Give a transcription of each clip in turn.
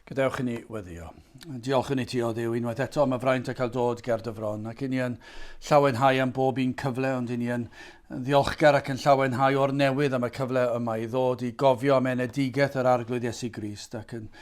Gadewch i ni weddio. Diolch i ni ti o Dduw unwaith eto am y fraint o cael dod ger dy fron ac i ni yn llawenhau am bob un cyfle ond i ni yn ddiolchgar ac yn llawenhau o'r newydd am y cyfle yma i ddod i gofio am enedigaeth yr Arglwydd Iesu Grist ac yn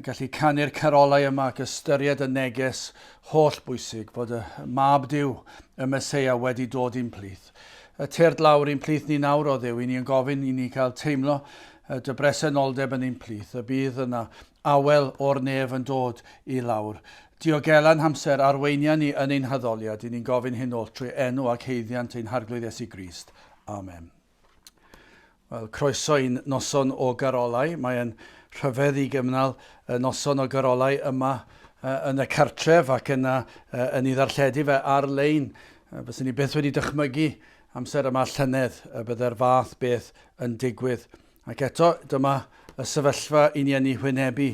gallu canu'r carolau yma ac ystyried y neges holl bwysig fod y Mab Duw, y Meseia, wedi dod i'n plith. Y tyrd lawr i'n plith ni nawr o Dduw, i ni yn gofyn i ni cael teimlo dy bresenoldeb yn ein plith, y bydd yna awel o'r nef yn dod i lawr. Diogela'n hamser, arweinia ni yn ein haddoliad, i ni'n gofyn hyn oll trwy enw ac haeddiant ein Harglwydd Iesu Grist. Amen. Wel, croeso i'n noson o garolau. Mae'n rhyfedd i gynnal y noson o garolau yma yn y cartref ac yna yn ei ddarlledu fe ar-lein. Fyswn i byth wedi dychmygu amser yma llynedd y bydde'r fath beth yn digwydd. Ac eto, dyma y sefyllfa i ni yn ei hwynebu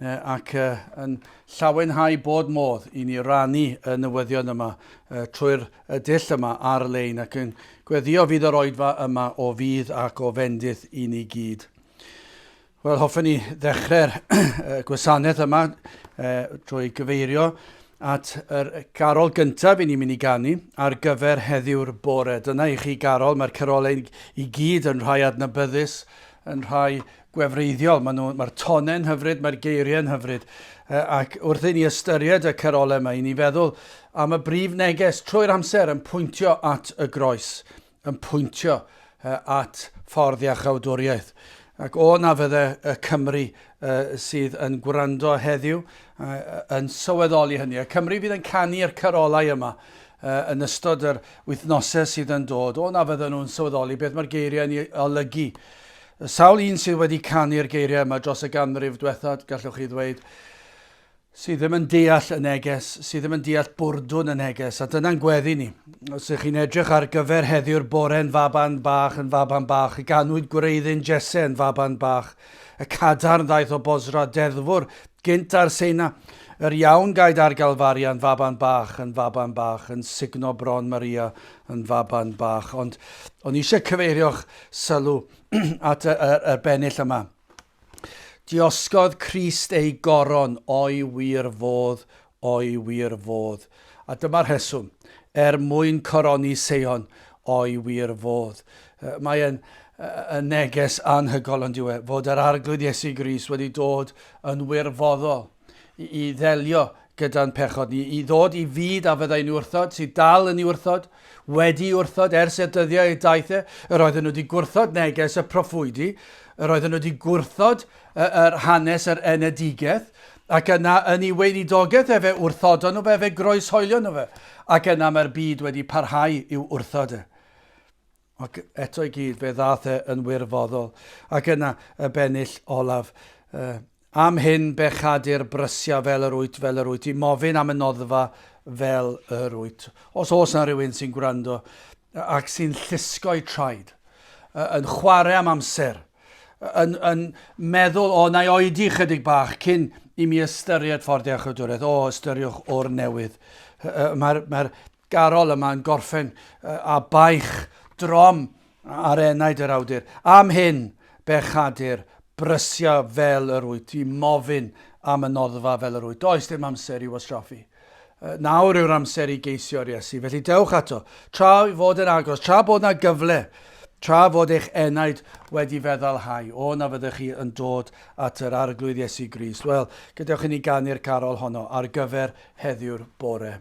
ac yn llawenhau bod modd i ni rannu y newyddion yma trwy'r dull yma ar-lein ac yn gweddio fydd yr oedfa yma o fudd ac o fendith i ni gyd. Wel, hoffen ni ddechrau'r gwasanaeth yma drwy gyfeirio at yr garol gyntaf i ni'n mynd i ganu ar gyfer heddiw'r bore. Dyna i chi garol, mae'r carolau i gyd yn rhai adnabyddus, yn rhai gwefreiddiol. Mae nhw, mae'r tonau'n hyfryd, mae'r geiriau'n hyfryd. Ac wrth i ni ystyried y carolau yma, i ni feddwl am y brif neges trwy'r amser yn pwyntio at y groes. yn pwyntio at ffordd iachawdwriaeth. Ac o na fydde y Cymry sydd yn gwrando heddiw yn sylweddoli hynny. Y Cymry fydd yn canu'r carolau yma yn ystod yr wythnosau sydd yn dod. O na fydden nhw'n sylweddoli beth mae'r geiriau yn ei olygu. Sawl un sydd wedi canu'r geiriau yma dros y ganrif diwetha, gallwch chi ddweud, sydd ddim yn deall y neges, sydd ddim yn deall bwrdwn y neges, a dyna'n gweddi ni. Os ydych chi'n edrych ar gyfer heddiw'r bore'n faban bach yn faban bach, y ganwyd gwreiddyn Jesse yn faban bach, y cadarn ddaeth o Bosra, deddfwr gynt ar Seina, yr iawn gaed ar Galfaria yn faban bach, yn faban bach, yn sugno bron Maria yn faban bach. Ond o'n i eisiau cyfeirio'ch sylw at y, y, y bennill yma. Diosgodd Crist ei goron o'i wir fodd, o'i wir fodd. A dyma'r rheswm, er mwyn coroni Seion o'i wir fodd. Mae e'n y neges anhygol yn diwe, fod yr Arglwydd Iesu Grist wedi dod yn wirfoddol i, i ddelio gyda'n pechod ni, i ddod i fyd a fyddai'n wrthod, sydd dal yn ei wrthod, wedi wrthod ers y dyddiau y daeth e, yr oedden nhw wedi gwrthod neges y proffwydi, yr oedden nhw wedi gwrthod yr hanes yr enedigaeth, ac yna yn ei weinidogaeth efe wrthodon nhw fe, fe groeshoelio nhw fe, ac yna mae'r byd wedi parhau i'w wrthod e. Ac eto i gyd, fe ddaeth e yn wirfoddol. Ac yna y bennill olaf. Am hyn, bechadur, brysia fel yr wyt, fel yr wyt, i mofyn am y noddfa fel yr wyt. Os oes yna rhywun sy'n gwrando ac sy'n llusgo'i traed, yn chwarae am amser, yn, yn meddwl, o, na i oedi chydig bach cyn i mi ystyried ffordd iachawdwriaeth, o, ystyriwch o'r newydd. Mae'r mae garol yma yn gorffen â baich drom ar enaid yr awdur. Am hyn, bechadur, brysia fel yr wyt, i mofyn am y noddfa fel yr wyt. Does dim amser i wastraffu. Nawr yw'r amser i geisio'r Iesu, felly dewch ato, tra ei fod yn agos, tra bod na gyfle, tra fod eich enaid wedi feddalhau, o na fyddech chi yn dod at yr Arglwydd Iesu Grist. Wel, gadewch i ni ganu'r carol honno ar gyfer heddiw'r bore.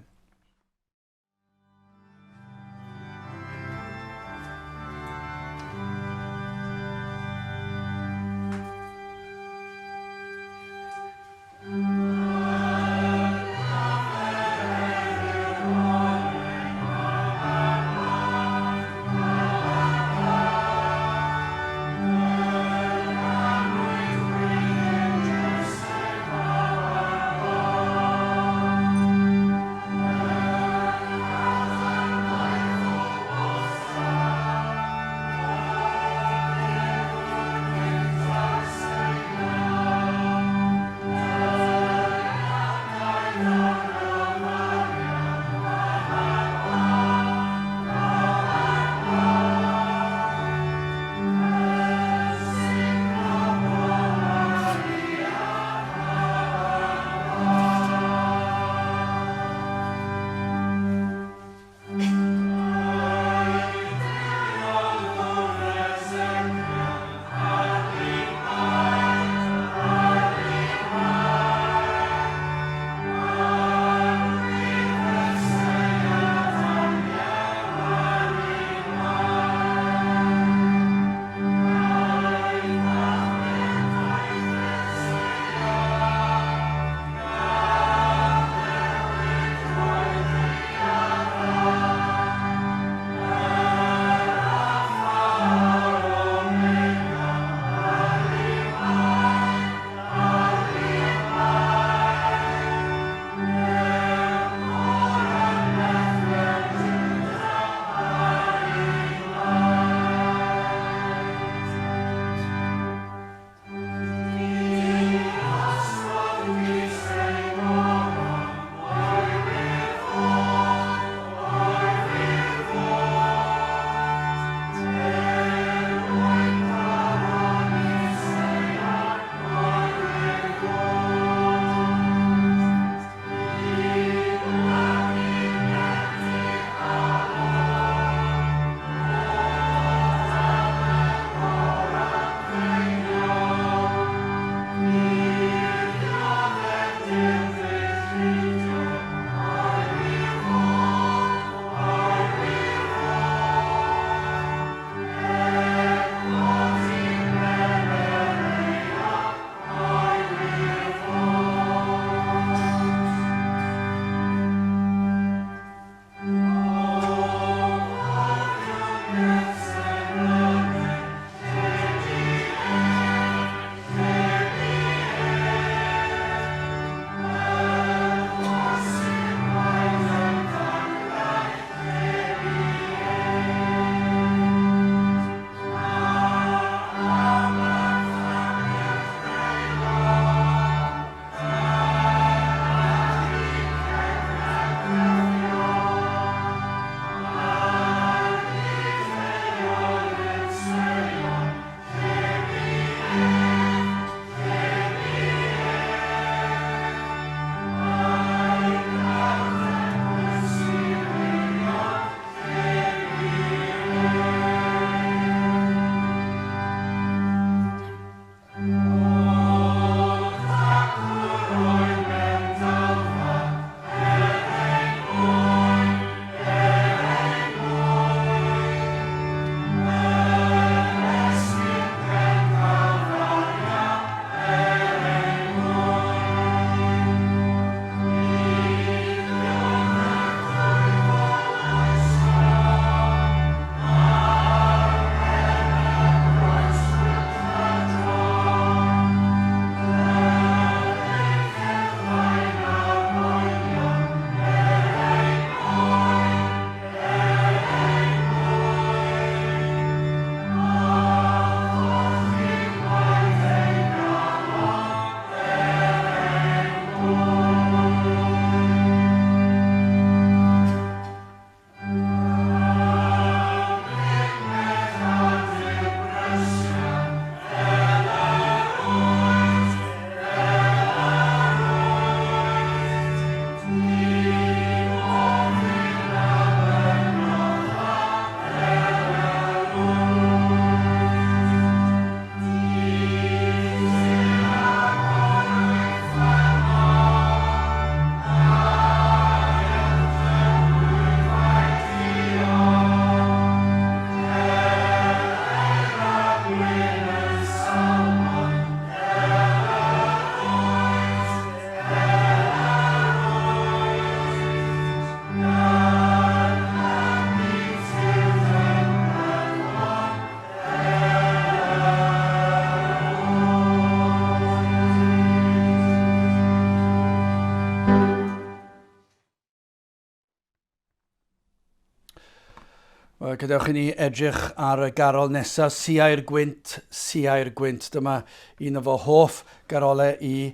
Wel, gadewch i ni edrych ar y garol nesaf, Siau'r Gwynt, Siau'r Gwynt. Dyma un o fy hoff garolau i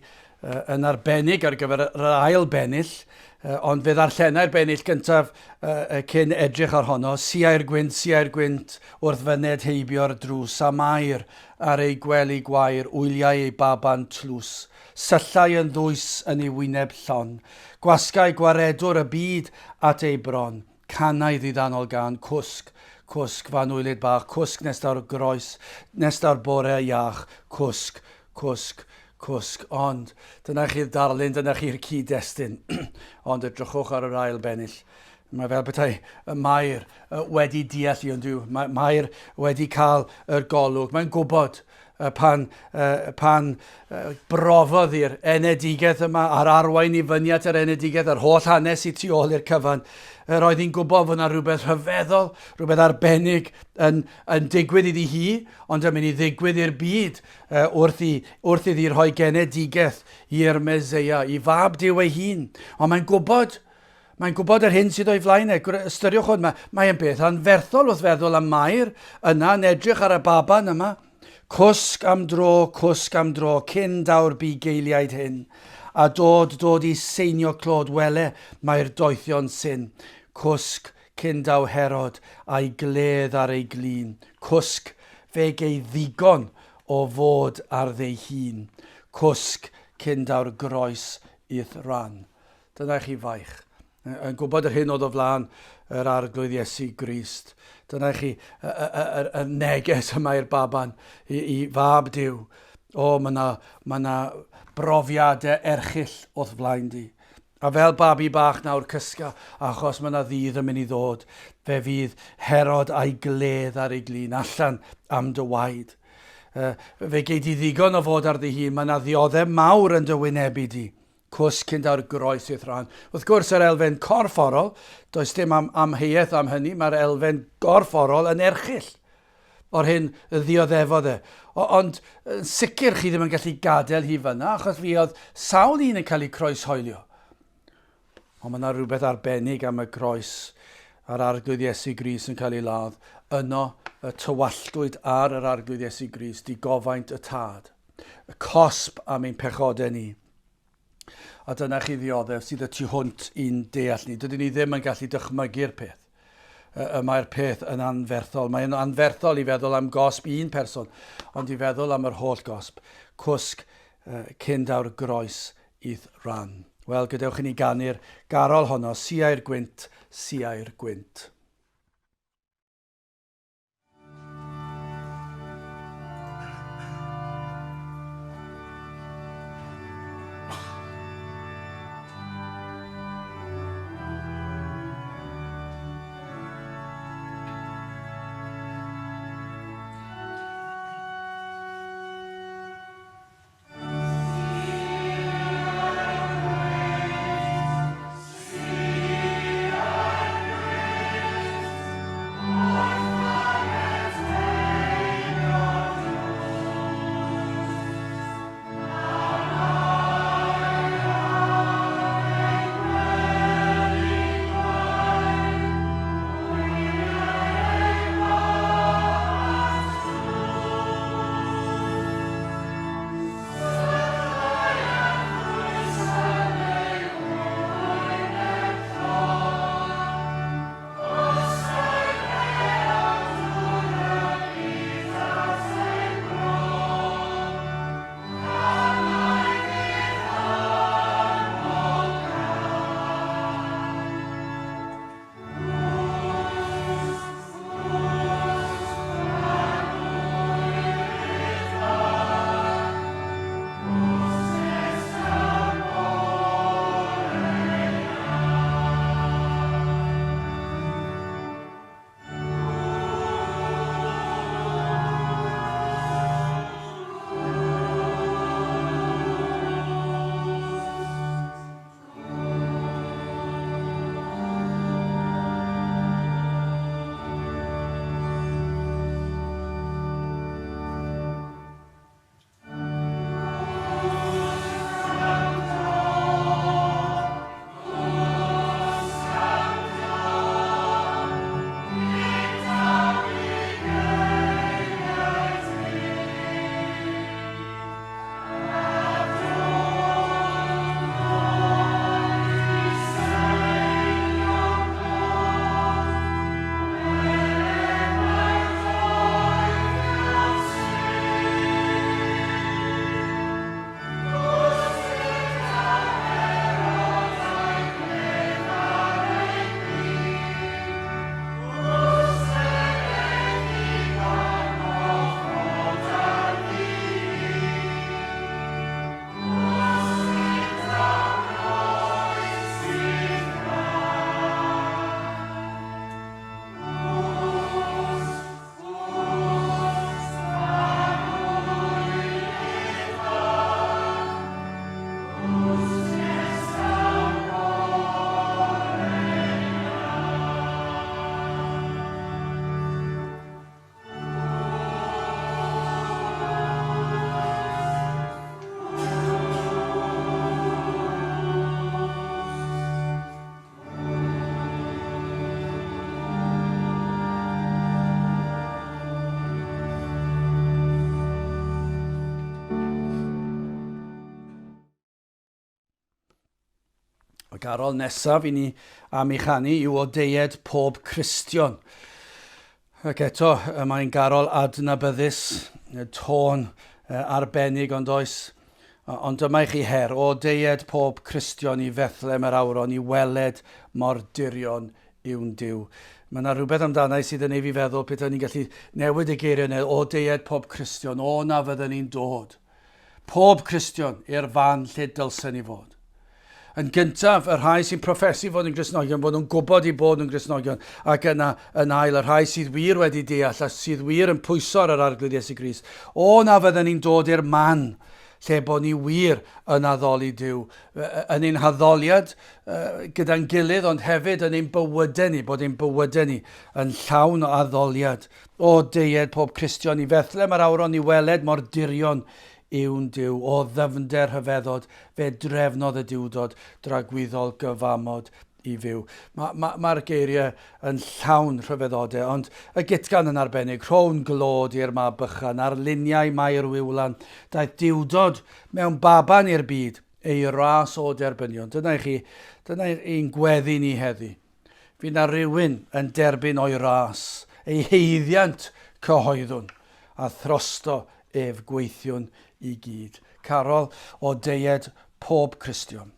yn arbennig ar gyfer yr ail bennill, ond fe ddarllenai'r bennill gyntaf cyn edrych ar honno. Siau'r Gwynt, Siau'r Gwynt, wrth fyned heibio'r drws, a Mair ar ei gwely gwair, wyliau ei baban tlws. Syllai yn ddwys yn ei wyneb llon. Gwasgai gwaredwr y byd at ei bron. Canai ddiddanol gân, Cwsg, cwsg, f'anwylyd bach, Cwsg nes daw'r groes, nes daw'r bore iach, Cwsg, cwsg, cwsg. Ond, dyna chi'r darlun, dyna chi'r cyd-destun. Ond edrychwch ar yr ail bennill. Mae fel petai y Mair wedi deall i, ond yw, mae Mair wedi cael yr golwg. Mae'n gwybod pan, pan brofodd i'r enedigaeth yma a'r arwain i fyny at yr enedigaeth, yr holl hanes i tu ôl i'r cyfan, yr oedd hi'n gwybod fod yna rhywbeth rhyfeddol, rhywbeth arbennig yn, yn digwydd iddi hi, ond yn mynd i ddigwydd i'r byd wrth, i, wrth iddi rhoi genedigaeth i'r Meseia, i fab Duw ei hun. Ond mae'n gwybod Mae'n gwybod yr hyn sydd o'i flaen e. Ystyriwch hwn, mae, mae'n beth anferthol wrth feddwl am Mair yna yn edrych ar y baban yma. Cwsg am dro, cwsg am dro, cyn daw'r bugeiliaid hyn. A dod, dod i seinio clod, wele, mae'r doethion syn. Cwsg cyn daw Herod a'i gledd ar ei glun. Cwsg, fe gei ddigon o fod ar ddei hun. Cwsg cyn daw'r groes i'th ran. Dyna i chi faich. Yn gwybod yr hyn oedd o flaen yr Arglwydd Iesu Grist. Dyna i chi y, y, y, y neges yma i'r baban, i, i fab Duw. O, mae yna ma na brofiadau erchyll wrth flaen di. A fel babi bach nawr cysga, achos mae yna ddydd yn mynd i ddod, fe fydd Herod a'i gledd ar ei glin allan am dy waed. Fe gei di ddigon o fod ar dy hun, mae yna ddioddef mawr yn dy wynebu di. Cwsg cyn daw'r groes i'th ran. Wrth gwrs, yr elfen corfforol, does dim am amheuaeth am hynny, mae'r elfen gorfforol yn erchyll o'r hyn ddioddefodd e. O, ond yn sicr chi ddim yn gallu gadael hi fyna, achos fi oedd sawl un yn cael ei croeshoelio. Ond mae yna rhywbeth arbennig am y groes a'r Arglwydd Iesu Grist yn cael ei ladd. Yno y tywalltwyd ar yr Arglwydd Iesu Grist digofaint y Tad. Y cosb am ein pechodau ni. A dyna chi ddioddef sydd y tu hwnt i'n deall ni. Dydyn ni ddim yn gallu dychmygu'r peth. Y mae'r peth yn anferthol. Mae'n anferthol i feddwl am gosb un person, ond i feddwl am yr holl gosb. Cwsg cyn daw'r groes i'th ran. Wel, gadewch i ni ganu'r garol honno, Siau'r gwynt, siau'r gwynt. Y garol nesaf i ni am ei chanu yw O Deied Pob Cristion. Ac eto, y mae'n garol adnabyddus, tôn arbennig ond oes. Ond dyma i chi her, o deied pob Cristion i Fethlem yr awron i weled mor dirion yw'n Duw. Mae yna rhywbeth amdana i sydd yn ei fi feddwl petai ni'n gallu newid y geiriau yna, o deied pob Cristion, o na fydden ni'n dod. Pob Cristion i'r fan lle dylsen ni fod. Yn gyntaf, y rhai sy'n proffesu fod yn Gristnogion, bod nhw'n gwybod eu bod nhw'n Gristnogion, ac yna, yn ail, y rhai sydd wir wedi deall a sydd wir yn pwyso ar yr Arglwydd Iesu Grist. O, na fydden ni'n dod i'r man lle bod ni wir yn addoli Duw, yn ein haddoliad gyda'n gilydd, ond hefyd yn ein bywydau ni, bod ein bywydau ni yn llawn o addoliad. O, deued pob Cristion i Fethlem yr awron i weled mor dirion yw'n Duw, o ddyfnder rhyfeddod, fe drefnodd y Duwdod dragwyddol gyfamod i fyw. Mae'r ma, ma geiriau yn llawn rhyfeddodau, ond y gytgan yn arbennig, rhown glod i'r mab bychan, ar luniau Mair Wiwlan, daeth Duwdod mewn baban i'r byd, ei ras o derbynion. Dyna i chi, dyna i'n gweddi ni heddi. Fydd na rywun yn derbyn o'i ras, ei haeddiant cyhoeddwn, a throsto ef gweithiwn i gyd. Carol o deied pob Cristion.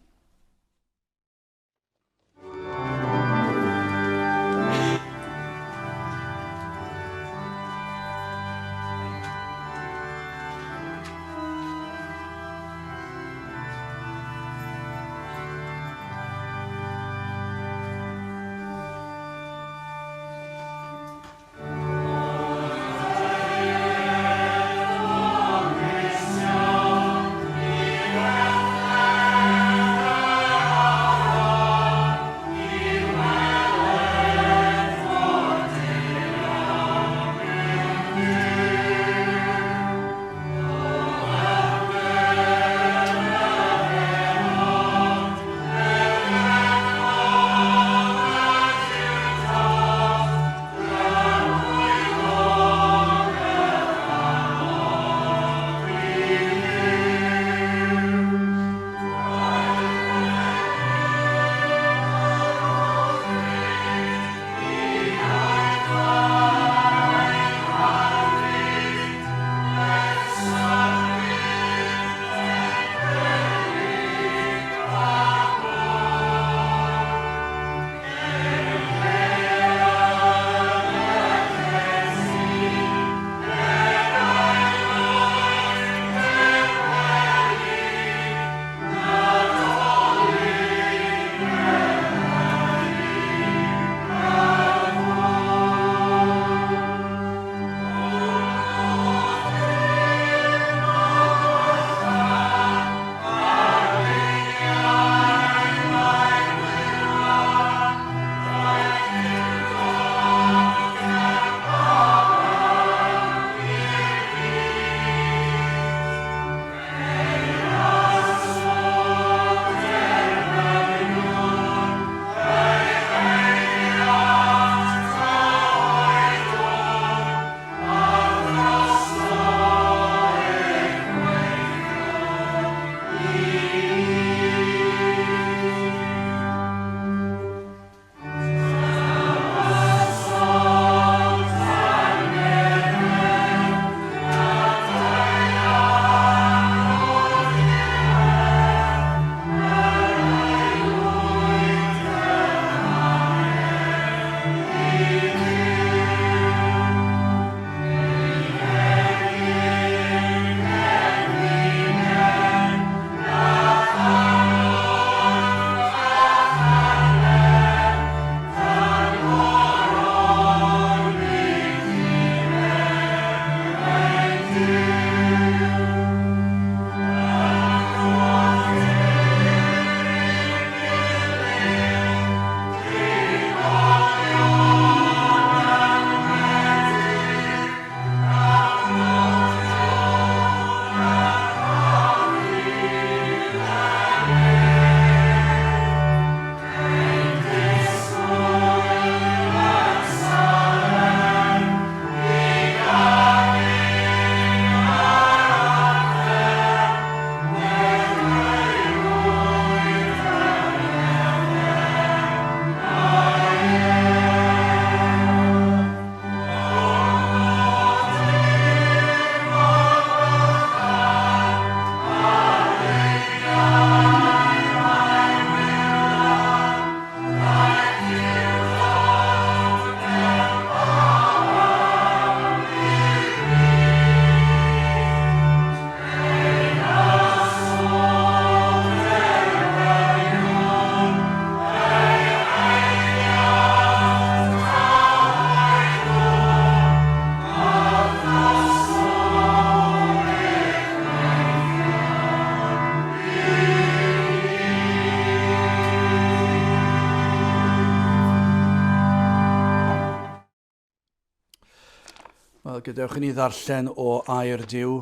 Wel, gadewch i ni ddarllen o air Duw.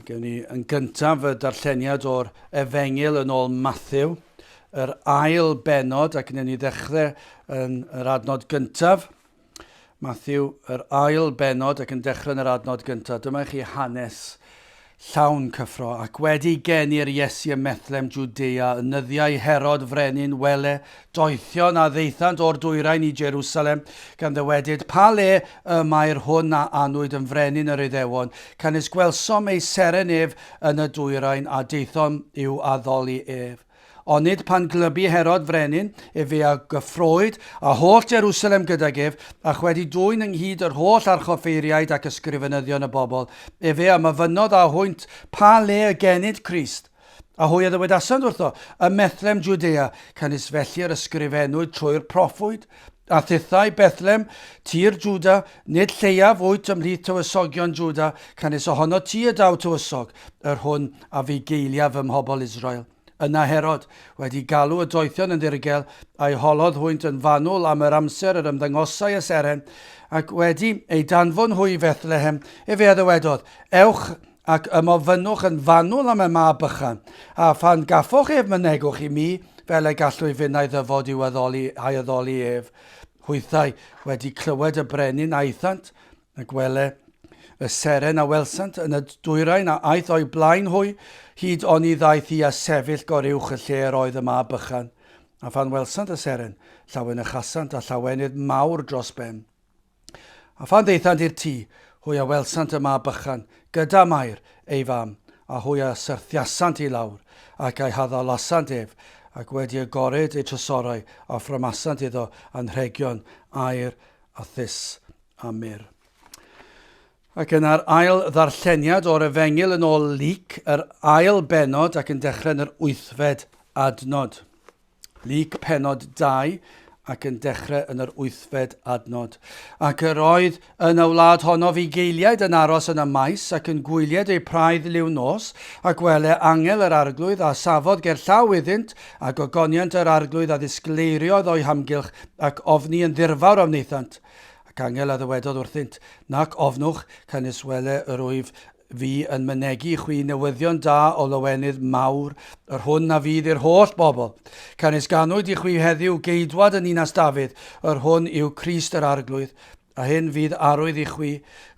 Gewn ni yn gyntaf y darlleniad o'r Efengyl yn ôl Matthew, yr ail benod, ac wnawn ni ddechrau yn yr adnod gyntaf. Matthew, yr ail benod, ac yn dechrau yn yr adnod gyntaf. Dyma i chi hanes llawn cyffro, ac wedi geni'r Iesu ym Methlem, Jwdea, yn nyddiau Herod frenin, wele, doethion a ddaethant o'r dwyrain i Jerusalem, gan ddywedyd, Pa le y mae'r hwn a anwyd yn frenin yr Iddewon? Canys gwelsom ei seren ef yn y dwyrain, a daethom i'w addoli ef. Onid pan glybu Herod frenin, efe a gyffrowyd, a holl Jerusalem gydag ef, ac wedi dwyn ynghyd yr holl archoffeiriaid ac ysgrifenyddion y bobl, efe a myfynodd â hwynt pa le y genid Crist. A hwy a ddywedasant wrtho, Ym Methlem Jwdea, canys felly yr ysgrifennwyd trwy'r proffwyd, A thithau, Bethlem, tir Jwda, nid lleiaf wyt ymhlith tywysogion Jwda, canys ohono ti y daw tywysog, yr hwn a fugeiliaf fy mhobl Israel. Yna Herod, wedi galw y doethion yn ddirgel, a'i holodd hwynt yn fanwl am yr amser yr ymddangosai y seren, ac wedi eu danfon hwy i Fethlehem, efe a ddywedodd, Ewch ac ymofynnwch yn fanwl am y mab bychan, a phan gaffoch ef mynegwch i mi, fel y gallwy finnau ddyfod i'w addoli a'i addoli ef. Hwythau, wedi clywed y brenin, aethant, ac wele, y seren a welsant yn y dwyrain a aeth o'u blaen hwy, hyd oni ddaeth hi a sefyll goruwch y lle yr oedd y mab bychan. A phan welsant y seren, llawenychasant a llawenydd mawr dros ben. A phan ddaethant i'r tŷ, hwy a welsant y mab bychan, gyda Mair, ei fam, a hwy a syrthiasant i lawr, ac a'i haddolasant ef, ac wedi agored eu trysorau, a ffrymasant iddo anrhegion aur a thus a myrr. Ac yna'r ail ddarlleniad o'r Efengyl yn ôl Luc, yr ail bennod ac yn dechrau yn yr wythfed adnod. Luc pennod 2 ac yn dechrau yn yr wythfed adnod. Ac yr oedd yn y wlad honno fugeiliaid yn aros yn y maes ac yn gwylied eu praidd liw nos, ac wele angel yr Arglwydd a safodd ger llaw iddynt, a gogoniant yr Arglwydd a ddisgleiriodd o'u hamgylch, ac ofni yn ddirfawr a wnaethant. Ac angel a ddywedodd wrthynt, Nac ofnwch, canys wele yr wyf fi yn mynegi i chwi newyddion da o lawenydd mawr, yr hwn na fydd i'r holl bobl. Canys ganwyd i chwi heddiw geidwad yn ninas Dafydd, yr hwn yw Crist yr Arglwydd. A hyn fydd arwydd i chwi,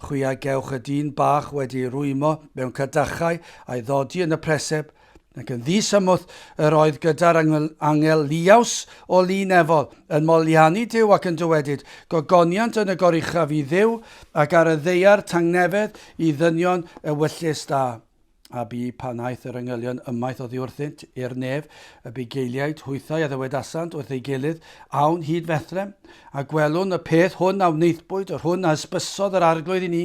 chwi a gewch y dyn bach wedi ei rwymo mewn cadachau a'i ddodi yn y preseb. Ac yn ddisymwth yr oedd gyda'r angel liaws o lu nefol, yn moliannu Duw ac yn dywedyd, Gogoniant yn y goruchaf i Dduw, ac ar y ddaear tangnefedd i ddynion ewyllys da. A bu pan aeth yr angylion ymaith oddi wrthynt i'r nef, y bugeiliaid hwythau a ddywedasant wrth ei gilydd, Awn hyd Fethlem, a gwelwn y peth hwn a wnaethbwyd, yr hwn a hysbysodd yr Arglwydd i ni.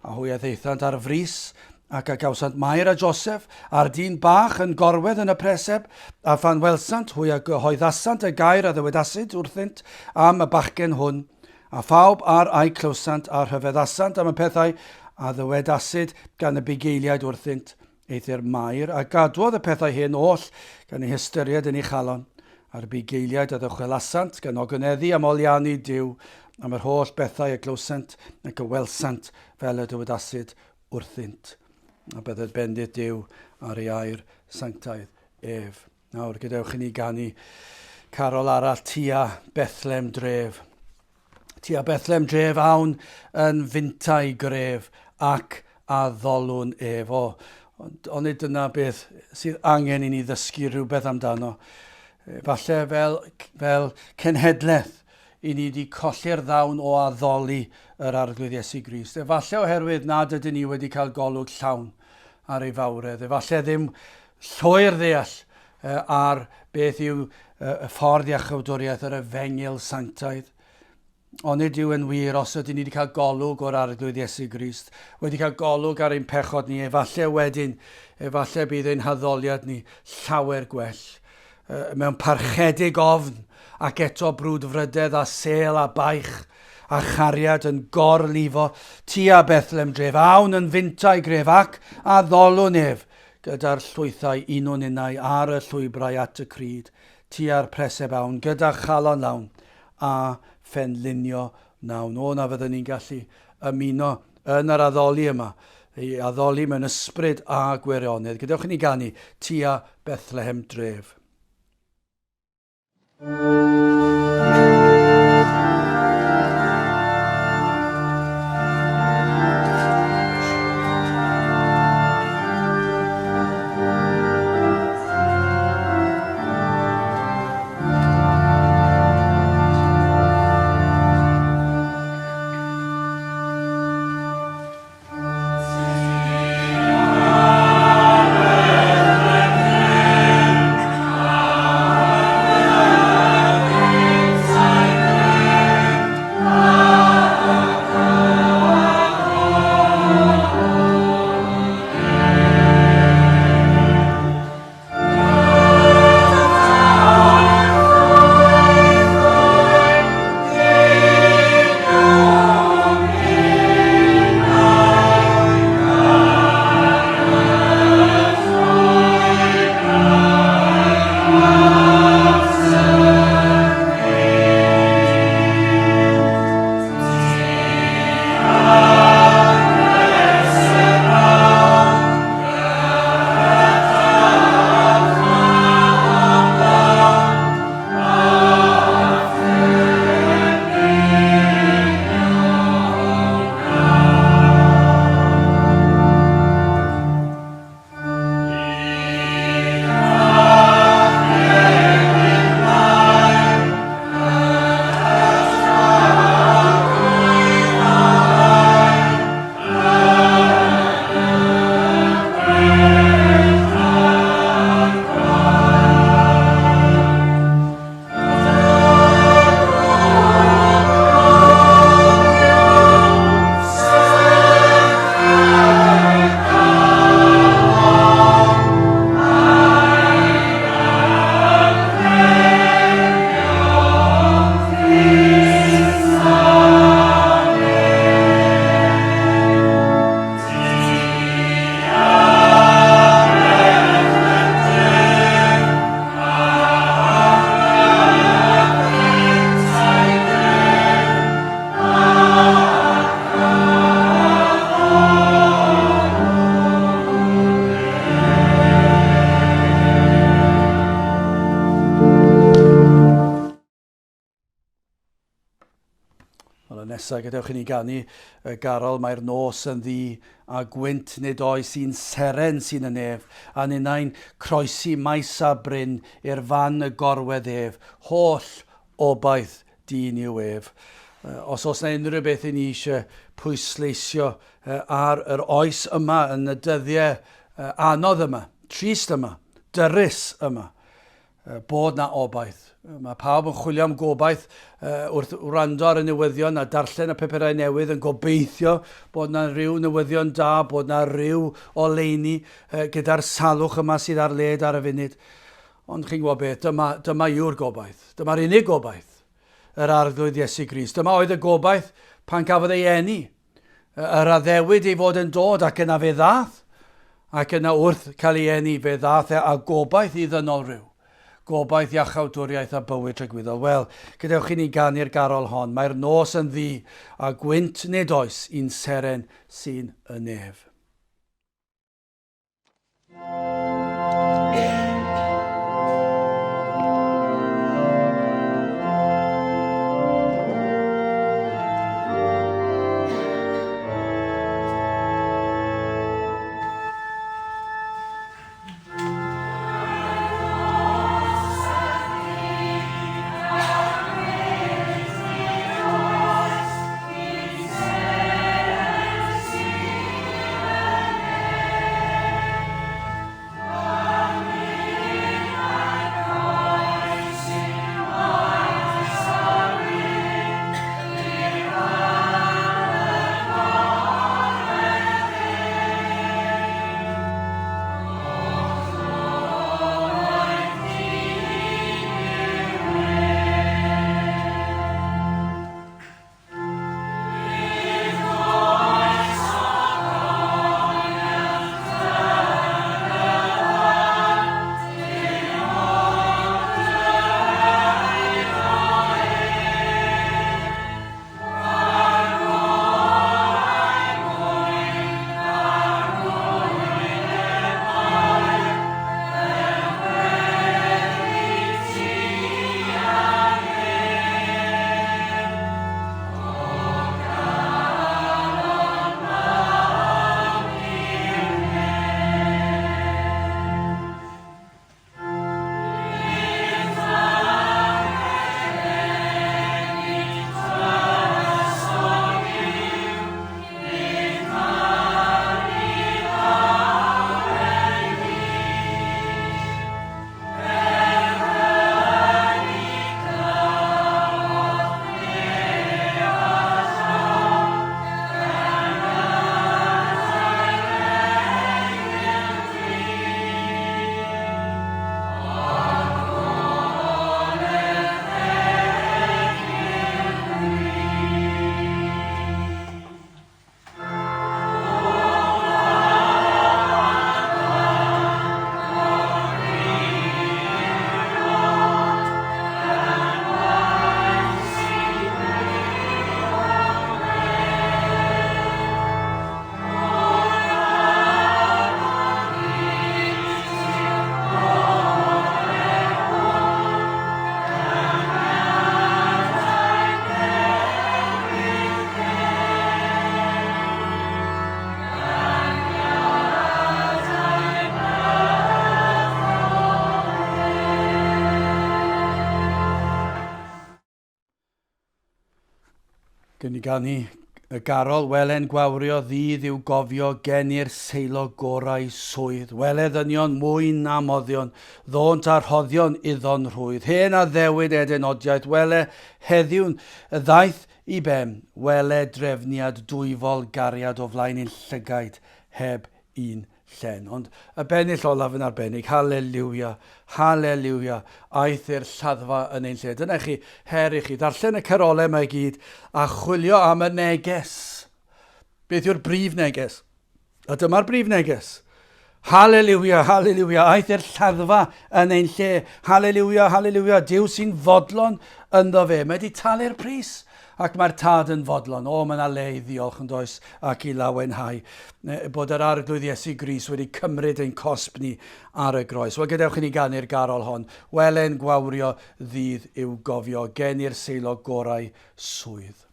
A hwy a ddaethant ar frys, Ac a gawsant Mair a Joseph, a'r dyn bach yn gorwedd yn y preseb, a phan welsant hwy a gyhoeddasant y gair a ddywedasid wrthynt am y bachgen hwn, a phawb a'r a'i clywsant a rhyfeddasant am y pethau a ddywedasid gan y bugeiliaid wrthynt. Eithr Mair a gadwodd y pethau hyn oll gan eu hystyried yn ei chalon. A'r bugeiliaid a ddychwelasant gan ogoneddu am oliannu Duw am yr holl bethau a glywsant ac a welsant fel y dywedasid wrthynt, a bydded bendith Duw ar ei air sanctaidd ef. Nawr, gadewch i ni ganu carol arall tua Bethlem dref. Tua Bethlem dref awn yn fintai gref ac a ddolwn ef. O, ond onid dyna beth sydd angen i ni ddysgu rhywbeth amdano. Falle fel, fel cenhedlaeth i ni wedi colli'r ddawn o addoli yr Arglwydd Iesu Grist. Efallai oherwydd nad ydyn ni wedi cael golwg llawn ar ei fawredd. Efallai ddim llwyr ddeall ar beth yw y ffordd iachawdwriaeth yr efengyl sanctaidd. Onid yw yn wir os ydyn ni wedi cael golwg o'r Arglwydd Iesu Grist, wedi cael golwg ar ein pechod ni, efallai wedyn, efallai bydd ein haddoliad ni llawer gwell. Mewn parchedig ofn, ac eto brwdfrydedd a sêl a baich a chariad yn gorlifo tua Bethlem dref, awn yn fintai gref ac addolwn ef gyda'r llwythau unwn innau ar y llwybrau at y cryd, tua'r preseb awn gyda chalon lawn a phenlinio wnawn. O, na fyddwn ni'n gallu ymuno yn yr addoli yma, i addoli mewn ysbryd a gwirionedd. Gadewch i ni ganu tua Bethlehem dref. Wel, y nesaf, gadewch i ni ganu y garol, mae'r nos yn ddu a gwynt nid oes un seren sy'n y nef, a ninnau'n croesi maes a bryn i'r fan y gorwedd ef, holl obaith dyn yw ef. Os oes yna unrhyw beth i ni eisiau pwysleisio ar yr oes yma, yn y dyddiau anodd yma, trist yma, dyrys yma, bod na obaith. Mae pawb yn chwilio am gobaith wrth wrando ar y newyddion a darllen y papurau newydd yn gobeithio bod na rhyw newyddion da, bod na rhyw oleuni gyda'r salwch yma sydd ar led ar y funud. Ond chi'n gwybod beth, dyma, dyma yw'r gobaith. Dyma'r unig gobaith, yr Arglwydd Iesu Grist. Dyma oedd y gobaith pan gafodd ei eni. Yr addewid ei fod yn dod ac yna fe ddath, ac yna wrth cael ei eni fe ddath e â gobaith i ddynol rhyw. Gobaith iachawdwriaeth a bywyd tragwyddol. Wel, gadewch i ni ganu'r garol hon. Mae'r nos yn ddu, a gwynt nid oes un seren sy'n y nef. Gwn ni ganu y garol, wele'n gwawrio ddydd i'w gofio geni'r seilo gorau swydd. Wele ddynion mwyn na moddion, ddônt a rhoddion iddo'n rhwydd. Hen addewid edenodiaeth, wele heddiw'n ddaeth i ben. Wele drefniad dwyfol gariad o flaen ein llygaid heb un llen. Ond y bennill olaf yn arbennig, haleliwia, haleliwia, aeth i'r lladdfa yn ein lle. Dyna chi her i chi, ddarllen y carolau yma i gyd a chwilio am y neges. Beth yw'r brif neges? A dyma'r brif neges. Haleliwia, haleliwia, aeth i'r lladdfa yn ein lle. Haleliwia, haleliwia, Duw sy'n fodlon ynddo fe. Mae wedi talu'r pris. Ac mae'r Tad yn fodlon. O, mae yna le i ddiolch yn does ac i lawenhau bod yr Arglwydd Iesu Grist wedi cymryd ein cosb ni ar y groes. Wel, gadewch i ni ganu'r garol hon. Wele'n gwawrio ddydd i'w gofio, geni'r seilo gorau swydd.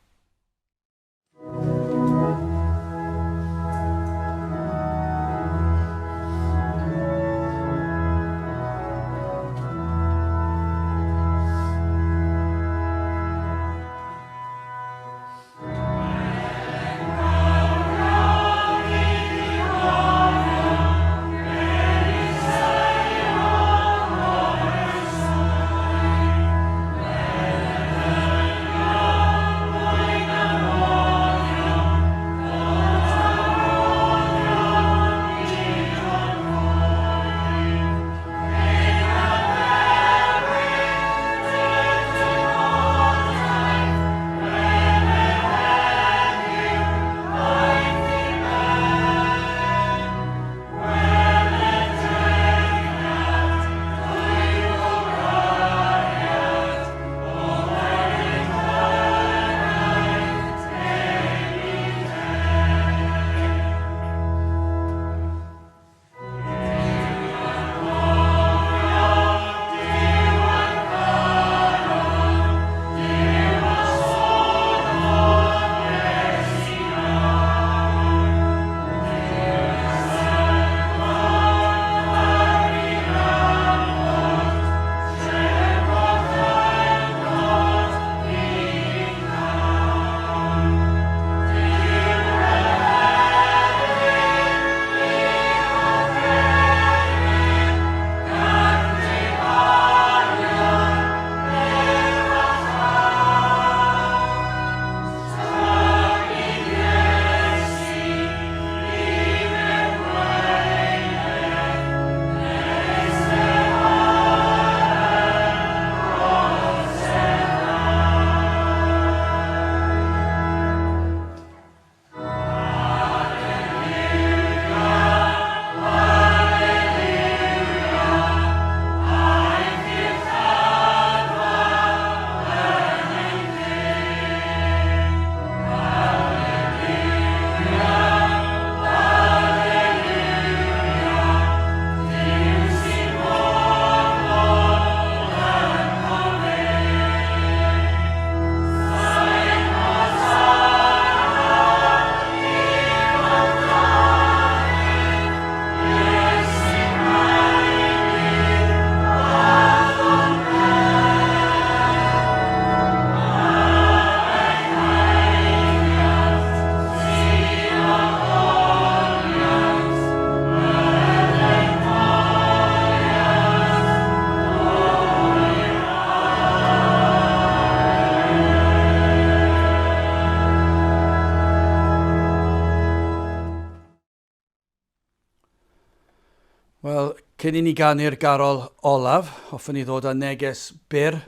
Wel, cyn i ni ganu'r garol olaf, hoffwn i ddod â neges byr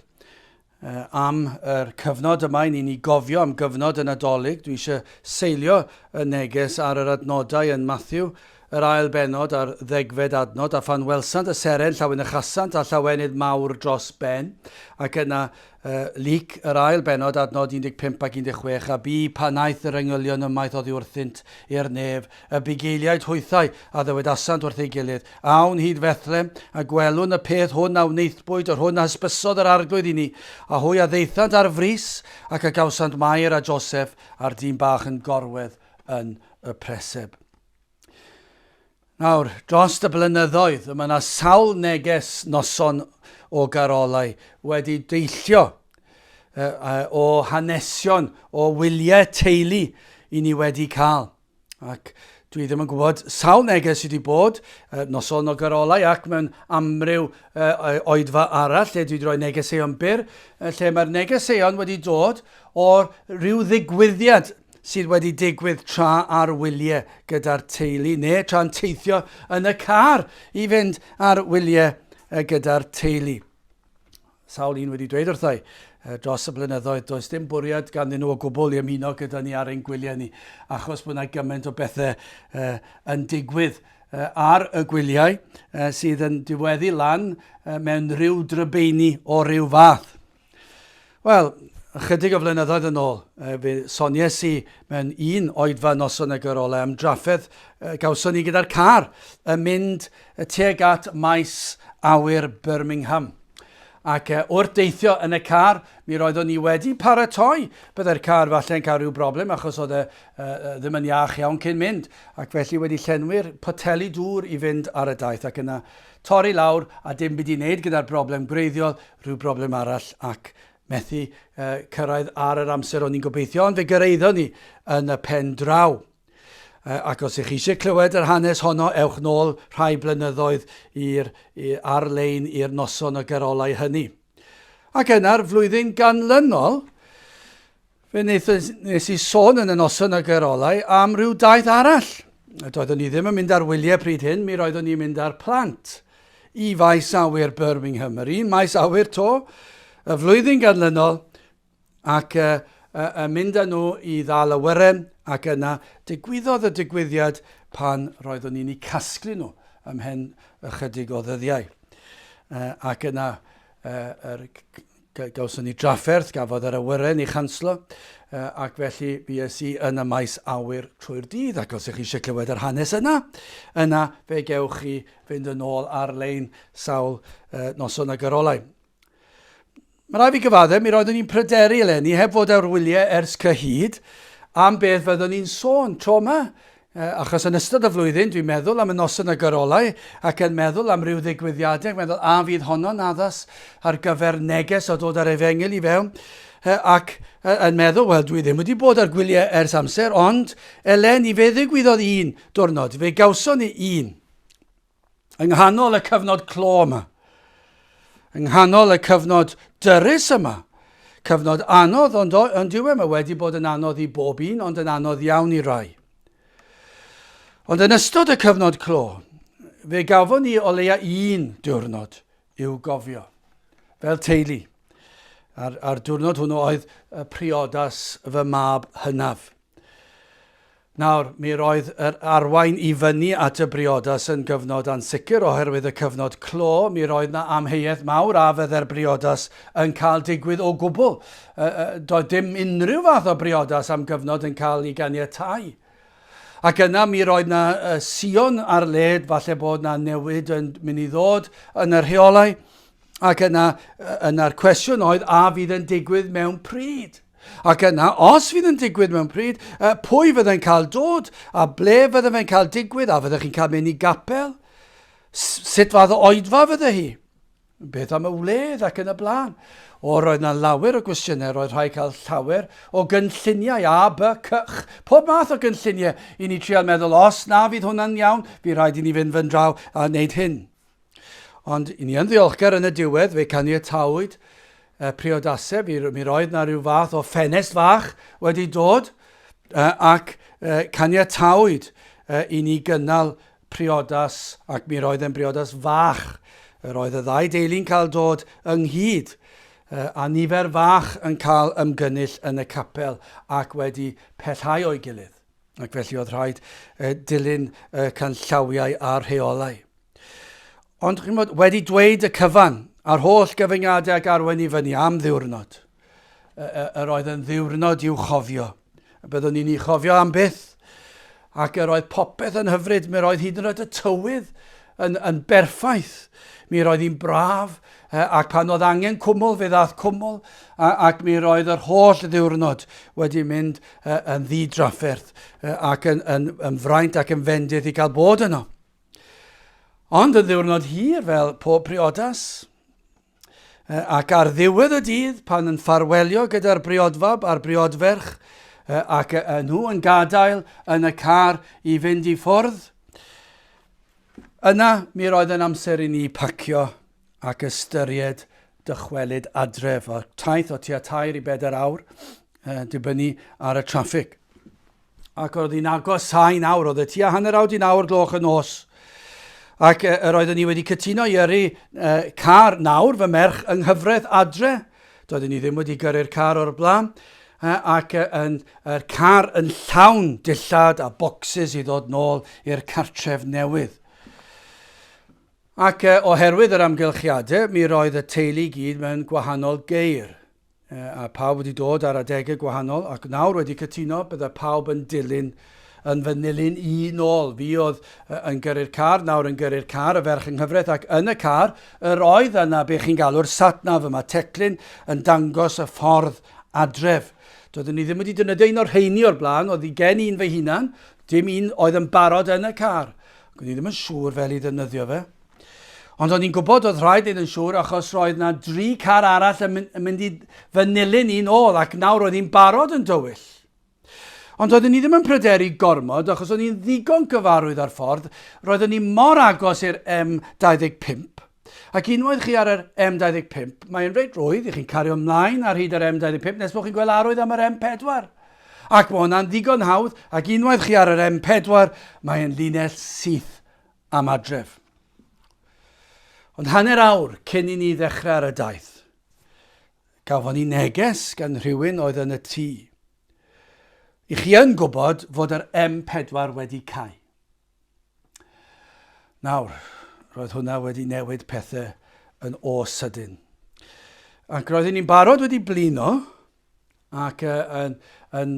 am yr cyfnod yma i ni'n ei gofio am gyfnod y Nadolig. Dwi eisiau seilio y neges ar yr adnodau yn Matthew, yr ail bennod a'r ddegfed adnod, a phan welsant y seren llawenychasant a llawenydd mawr dros ben, ac yna Luc, yr ail bennod, adnod 15 ac 16, a bu pan aeth yr angylion ymaith oddi wrthynt i'r nef, y bugeiliaid hwythau a ddywedasant wrth ei gilydd, Awn hyd Fethlem, a gwelwn y peth hwn a wnaethpwyd, yr hwn a hysbysodd yr Arglwydd i ni. A hwy a ddaethant ar frys, ac a gawsant Mair a Joseff, a'r dyn bach yn gorwedd yn y preseb. Nawr, dros y blynyddoedd, mae yna sawl neges noson o garolau wedi deillio. o hanesion, o wyliau teulu i ni wedi cael. Ac dwi ddim yn gwybod sawl neges sydd wedi bod, noson o garolau ac mewn amryw oedfa arall lle dwi wedi rhoi negeseuon byr, lle mae'r negeseuon wedi dod o ryw ddigwyddiad sydd wedi digwydd tra ar wyliau gyda'r teulu neu tra'n teithio yn y car i fynd ar wyliau gyda'r teulu. Sawl un wedi dweud wrtha i dros y blynyddoedd, does dim bwriad ganddyn nhw o gwbl i ymuno gyda ni ar ein gwyliau ni, achos bod yna gymaint o bethau yn digwydd ar y gwyliau sydd yn diweddu lan mewn rhyw drybeini o ryw fath. Wel, ychydig o flynyddoedd yn ôl, fe sonies i mewn un oedfa noson y gyrolau am drafferth gawson ni gyda'r car yn mynd tuag at maes awyr Birmingham. Ac wrth deithio yn y car, mi roeddwn ni wedi paratoi byddai'r car falle'n cael rhyw broblem achos oedd e ddim yn iach iawn cyn mynd, ac felly wedi llenwi'r poteli dŵr i fynd ar y daith ac yna torri lawr a dim byd i wneud gyda'r broblem gwreiddiol, rhyw broblem arall ac methu cyrraedd ar yr amser o'n i'n gobeithio, ond fe gyrraeddon ni yn y pen draw. Ac os ych chi eisiau clywed yr hanes honno, ewch nôl rhai blynyddoedd i'r, ar-lein i'r noson o garolau hynny. Ac yna'r flwyddyn ganlynol, fe wnaethon, nes i sôn yn y noson o garolau am ryw daith arall. Doeddwn ni ddim yn mynd ar wyliau pryd hyn, mi roeddwn ni'n mynd ar plant i faes awyr Birmingham. Yr un maes awyr to, y flwyddyn ganlynol, ac yn mynd â nhw i ddal awyren, ac yna digwyddodd y digwyddiad pan roeddwn i'n eu casglu nhw ymhen ychydig o ddyddiau. Ac yna er, gawson ni drafferth, gafodd yr awyren ei chanslo, ac felly fues i yn y maes awyr trwy'r dydd, ac os ych chi eisiau clywed yr hanes yna, yna fe gewch chi fynd yn ôl ar-lein sawl noson ag yr olau. Mae rhaid fi gyfadde, mi roeddwn i'n pryderu eleni, heb fod ar wyliau ers cyhyd, am beth fyddwn i'n sôn tro yma. Achos yn ystod y flwyddyn, dwi'n meddwl am y noson y gyrolau ac yn meddwl am ryw ddigwyddiadau, ac meddwl a fydd honno'n addas ar gyfer neges o dod ar efengyl i fewn. Ac yn meddwl, wel, dwi ddim wedi bod ar gwyliau ers amser, ond eleni fe ddigwyddodd un diwrnod, fe gawson ni un. Yng nghanol y cyfnod clo yma, yng nghanol y cyfnod dyrys yma, cyfnod anodd, ond, ond yw e, mae wedi bod yn anodd i bob un, ond yn anodd iawn i rai. Ond yn ystod y cyfnod clo, fe gafon ni o leia un diwrnod i'w gofio, fel teulu. A'r, a'r diwrnod hwnnw oedd y priodas fy mab hynaf. Nawr, mi roedd yr arwain i fyny at y briodas yn gyfnod ansicr oherwydd y cyfnod clo, mi roedd 'na amheuaeth mawr a fydde'r briodas yn cael digwydd o gwbl. Doedd dim unrhyw fath o briodas am gyfnod yn cael ei ganiatáu. Ac yna mi roedd 'na sïon ar led falle bod 'na newid yn mynd i ddod yn y rheolau. Ac yna, yna'r cwestiwn oedd a fydd yn digwydd mewn pryd? Ac yna, os fydd yn digwydd mewn pryd, pwy fyddai'n cael dod, a ble fydde fe'n cael digwydd, a fyddech chi'n cael mynd i gapel? Sut fath o oedfa fydde hi? Beth am y wledd ac yn y blaen? O, roedd na lawer o gwestiynau, roedd rhaid cael llawer o gynlluniau, A, B, C, Ch, pob math o gynlluniau i ni trial meddwl, os na fydd hwnna'n iawn, fydd rhaid i ni fynd fy draw a wneud hyn. Ond i ni yn ddiolchgar yn y diwedd, fe caniatawyd y priodasau, mi, mi roedd na rhyw fath o ffenest fach wedi dod, ac caniatawyd i ni gynnal priodas, ac mi roedd e'n briodas fach. Yr oedd y ddau deulu'n cael dod ynghyd, a nifer fach yn cael ymgynnull yn y capel ac wedi pellhau o'i gilydd. Ac felly oedd rhaid dilyn y canllawiau a'r rheolau. Ond chimod, wedi dweud y cyfan, a'r holl gyfyngiadau ac arwain i fyny am ddiwrnod, yr oedd yn ddiwrnod i'w chofio. Byddwn ni'n ei chofio am byth. Ac yr oedd popeth yn hyfryd, mi roedd hyd yn oed y tywydd yn, yn berffaith. Mi roedd hi'n braf, ac pan oedd angen cwmwl, fe ddaeth cwmwl, ac mi roedd yr holl ddiwrnod wedi mynd yn ddi-drafferth ac yn, yn, yn fraint ac yn fendith i gael bod yno. Ond yn ddiwrnod hir fel pob priodas. Ac ar ddiwedd y dydd, pan yn ffarwelio gyda'r briodfab a'r briodferch, ac nhw yn gadael yn y car i fynd i ffwrdd, yna mi roedd yn amser i ni pacio ac ystyried dychwelyd adref. O taith o tua tair i bedair awr, dibynnu ar y traffig. Ac oedd hi'n agosáu nawr, oedd e tua hanner awr di nawr gloch y nos. Ac yr oeddwn ni wedi cytuno i yrru car nawr, fy merch yng nghyfraith adre. Doeddwn ni ddim wedi gyrru'r car o'r blaen. Ac yn, yr car yn llawn dillad a bocsys i ddod nôl i'r cartref newydd. Ac oherwydd yr amgylchiadau, mi roedd y teulu i gyd mewn gwahanol geir. A pawb wedi dod ar adegau gwahanol, ac nawr wedi cytuno bydde pawb yn dilyn, yn fy nilyn i nôl. Fi oedd yn gyrru'r car, nawr yn gyrru'r car, y ferch yng nghyfraith, ac yn y car, yr oedd yna be chi'n galw'r satnav yma, teclyn yn dangos y ffordd adref. Doeddwn i ddim wedi defnyddio un o'r rheini o'r blaen, oedd i gen un fy hunan, dim un oedd yn barod yn y car. Ac o'n i ddim yn siŵr fel i ddefnyddio fe. Ond o'n i'n gwybod oedd rhaid neud yn siŵr achos roedd na dri car arall yn mynd i fy nilyn i'n ôl ac nawr roedd hi'n barod yn dywyll. Ond oeddwn i ddim yn pryderu gormod achos o'n i'n ddigon gyfarwydd â'r ffordd, roeddwn i mor agos i'r M25. Ac unwaith chi ar yr M25, mae'n reit rwydd i chi'n cario ymlaen ar hyd yr M25 nes bod chi'n gweld arwydd am yr M4. Ac mae hwnna'n ddigon hawdd, ac unwaith chi ar yr M4, mae'n linell syth am adref. Ond hanner awr cyn i ni ddechrau ar y daith, gafon ni neges gan rhywun oedd yn y tŷ. I chi yn gwybod fod yr M4 wedi cau. Nawr, roedd hwnna wedi newid pethau yn o sydyn. Ac roeddwn ni'n barod wedi blino, ac yn, yn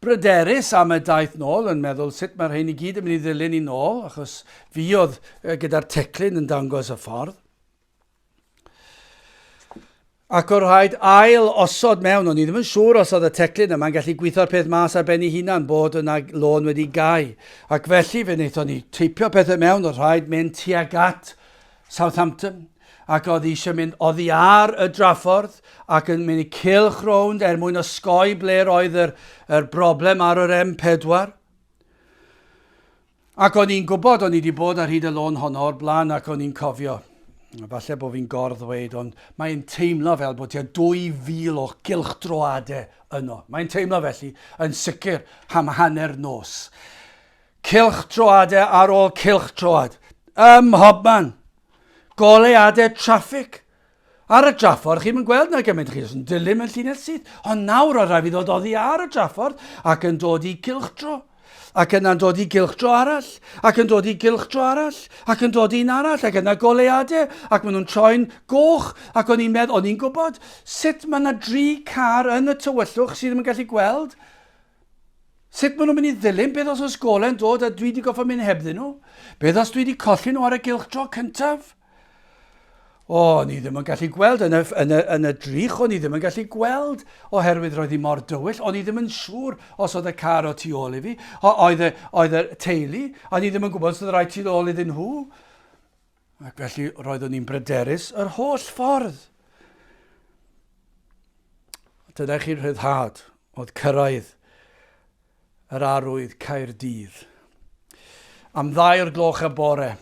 bryderus am y daith nôl, yn meddwl sut mae'r rhain i gyd yn mynd i ddilyn i nôl, achos fi oedd gyda'r teclyn yn dangos y ffordd. Ac o'r rhaid ail osod mewn, o'n i ddim yn siŵr os oedd y teclyn yma'n gallu gweithio'r peth mas ar ben ei hunan bod yna lôn wedi gau. Ac felly fe wnaethon ni teipio pethau mewn, oedd rhaid mynd tuag at Southampton, ac oedd eisiau mynd oddi ar y draffordd ac yn mynd i cylch rownd er mwyn osgoi ble roedd yr, yr broblem ar yr M4. Ac o'n i'n gwybod, o'n i wedi bod ar hyd y lôn honno o'r blaen ac o'n i'n cofio. Falle bod fi'n gorddweud, ond mae'n teimlo fel bod tua 2,000 o gylchdroadau yno. Mae'n teimlo felly, yn sicr, am hanner nos. Cylchdroadau ar ôl cylchdroad. Ym mhobman. Goleuadau traffig. Ar y draffordd, chi'm yn gweld na gymaint, chi jyst yn dilyn mewn llinell syth. Ond nawr oedd rhaid fi ddod oddi ar y draffordd ac yn dod i gylchdro. Ac yna'n dod i gylchdro arall, ac yn dod i gylchdro arall, ac yn dod un arall, ac yna goleuadau, ac maen nhw'n troi'n goch, ac o'n i'n meddwl, o'n i'n gwybod sut mae yna dri car yn y tywyllwch sydd ddim yn gallu gweld. Sut maen nhw'n mynd i ddilyn? Beth os oes gole'n dod a dwi wedi goffa mynd hebddyn nhw? Beth os dwi wedi colli nhw ar y gylchdro cyntaf? O, o'n i ddim yn gallu gweld yn y, yn y, yn y drych, o'n i ddim yn gallu gweld oherwydd roedd hi mor dywyll. O'n i ddim yn siŵr os oedd y car o tu ôl i fi, o, oedd, y, oedd y teulu, o'n i ddim yn gwybod os oedd rhaid tu ôl iddyn nhw. Ac felly roeddwn i'n bryderus yr holl ffordd. Dyna chi'r rhyddhad oedd cyrraedd yr arwydd Caerdydd. Am ddau o'r gloch y bore,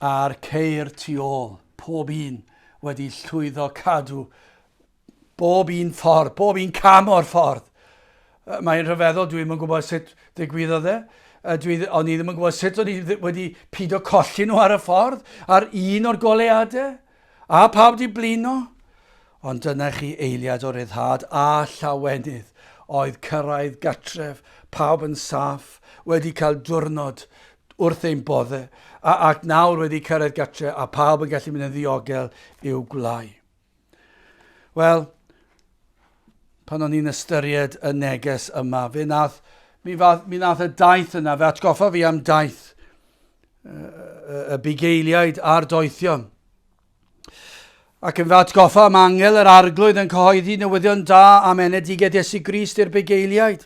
a'r ceir tu ôl, pob un wedi llwyddo cadw Bob un ffordd, bob un cam o'r ffordd. Mae'n rhyfeddol, dwi ddim yn gwybod sut ddigwyddodd e. Dwi, o'n i ddim yn gwybod sut o'n i wedi pido colli nhw ar y ffordd, ar un o'r goleuadau, a pawb di blino. Ond dyna chi eiliad o ryddhad a llawenydd oedd cyrraedd gatref, pawb yn saff, wedi cael diwrnod wrth ein bodde, a, ac nawr wedi cyrraedd gatre a pawb yn gallu mynd yn ddiogel i'w gwlâu. Wel, pan o'n i'n ystyried y neges yma, fe nath, mi, fath, mi nath y daith yna, fe atgoffa fi am daith y, y, y bugeiliaid a'r doethion. Ac yn fy atgoffa am angel yr arglwydd yn cyhoeddi newyddion da am enedigaeth Iesu Grist i'r bugeiliaid.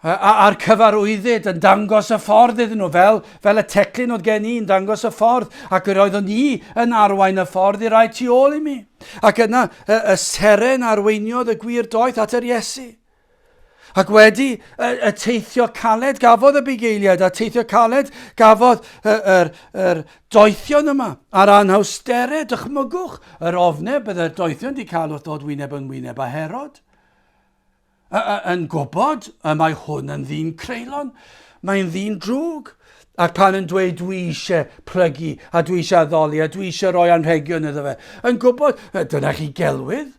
A'r cyfarwyddyd yn dangos y ffordd iddyn nhw, fel, fel y teclyn oedd gen i'n dangos y ffordd, ac yr oeddwn i yn arwain y ffordd i rai tu ôl i mi. Ac yna y, y seren arweiniodd y gwir doeth at yr Iesu. Ac wedi y, y teithio caled gafodd y bugeiliaid, a teithio caled gafodd y, yr, yr doethion yma, a'r anhawsterau, dychmygwch yr ofnau byddai'r doethion wedi cael wrth ddod wyneb yn wyneb â Herod. Yn gwybod y mae hwn yn ddyn creulon, mae'n ddyn drwg. Ac pan yn dweud dwi eisiau plygu a dwi eisiau addoli a dwi eisiau rhoi anrhegion iddo fe, yn gwybod, dyna chi gelwydd.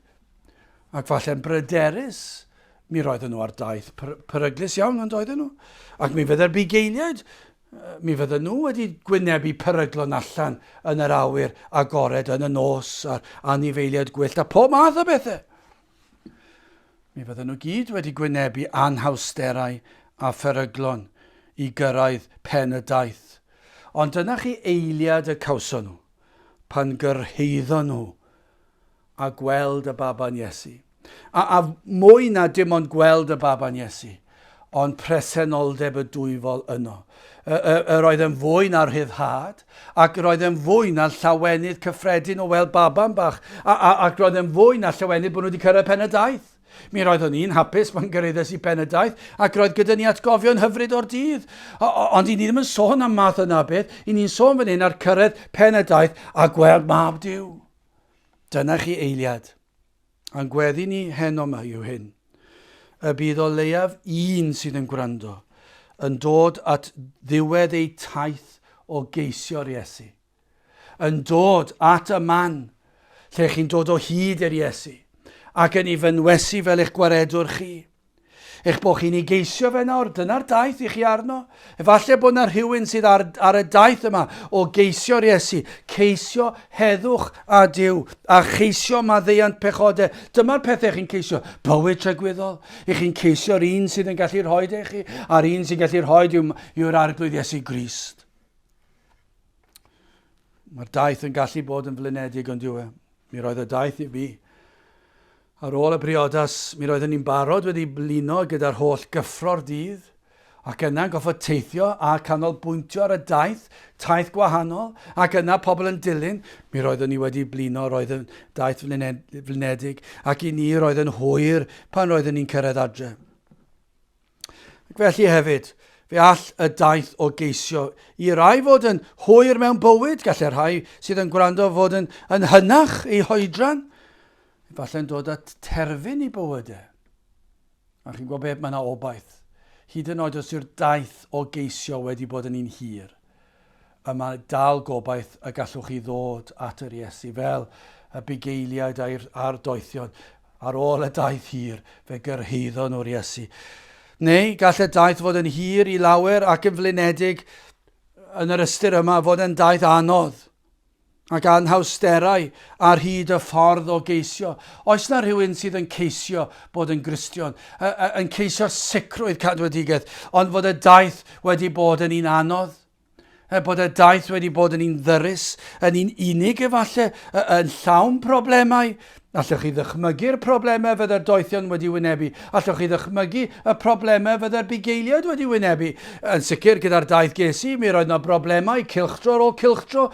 Ac falle'n bryderus, mi roedden nhw ar daith peryglus iawn ond oedden nhw. Ac mi fydde'r bugeiliaid, mi fydden nhw wedi gwynebu peryglon allan yn yr awyr agored yn y nos a'r anifeiliaid gwyllt a pob math o bethau. Mi fydden nhw gyd wedi gwynebu anhawsterau a pheryglon i gyrraedd pen y daith. Ond dyna chi eiliad y cawson nhw, pan gyrhaeddon nhw a gweld y baban Iesu. A, a mwy na dim ond gweld y baban Iesu, ond presenoldeb y dwyfol yno. Yr oedd yn fwy na'r rhyddhad, ac roedd yn fwy na'r llawenydd cyffredin o weld baban bach, a, a, ac roedd yn fwy na'r llawenydd bod nhw wedi cyrraedd pen y daith. Mi roeddwn i'n hapus pan gyrhaeddes i pen y daith, ac roedd gyda ni atgofion hyfryd o'r dydd. O, o, ond i ni ddim yn sôn am math yna beth, i ni'n sôn fan hyn ar cyrraedd pen y daith a gweld mab Duw. Dyna chi eiliad. A'n gweddi ni heno 'ma yw hyn, y bydd o leiaf un sydd yn gwrando yn dod at ddiwedd eu taith o geisio'r Iesu, yn dod at y man lle chi'n dod o hyd i'r Iesu, ac yn ei fynwesu fel eich gwaredwr chi. Eich bod chi'n ei geisio fe nawr, dyna'r daith i chi arno. Efallai bod yna rhywun sydd ar, ar y daith yma o geisio'r Iesu, ceisio heddwch a Duw, a cheisio maddeuant pechodau. Dyma'r pethau chi'n ceisio, bywyd tragwyddol. I chi'n ceisio'r un sydd yn gallu rhoi e chi, a'r un sy'n gallu rhoi yw'r yw Arglwydd Iesu Grist. Mae'r daith yn gallu bod yn flinedig ond yw e. Mi roedd y daith i fi. Ar ôl y briodas, mi roeddwn ni'n barod wedi blino gyda'r holl gyffro'r dydd, ac yna goffod teithio a canolbwyntio ar y daith, taith gwahanol, ac yna pobl yn dilyn. Mi roeddwn ni wedi blino, roedd yn daith flinedig, ac i ni roedd yn hwyr pan roeddwn ni'n cyrraedd adre. Ac felly hefyd, fe all y daith o geisio i rai fod yn hwyr mewn bywyd, gallai rhai sydd yn gwrando fod yn, yn hynach eu hoedran, efallai'n dod at terfyn i bywydau. A chi'n gwybod beth, mae yna obaith. Hyd yn oed os yw'r daith o geisio wedi bod yn un hir, y mae dal gobaith y gallwch chi ddod at yr Iesu fel y bugeiliaid a'r, a'r doethion. Ar ôl y daith hir, fe gyrhaeddon nhw'r Iesu. Neu gall y daith fod yn hir i lawer ac yn flinedig yn yr ystyr yma fod yn daith anodd ac anhawsterau ar hyd y ffordd o geisio. Oes na rhywun sydd yn ceisio bod yn Gristion, yn ceisio sicrwydd cadwedigaeth, ond fod y daith wedi bod yn un anodd? Bod y daith wedi bod yn un ddyrus, yn un unig efallai, yn llawn problemau. Allwch chi ddychmygu'r problemau fydde'r doethion wedi wynebu. Allwch chi ddychmygu y problemau fydde'r bugeiliaid wedi wynebu. Yn sicr, gyda'r daith ges i, mi roedd yna broblemau cylchdro ar ôl cylchdro,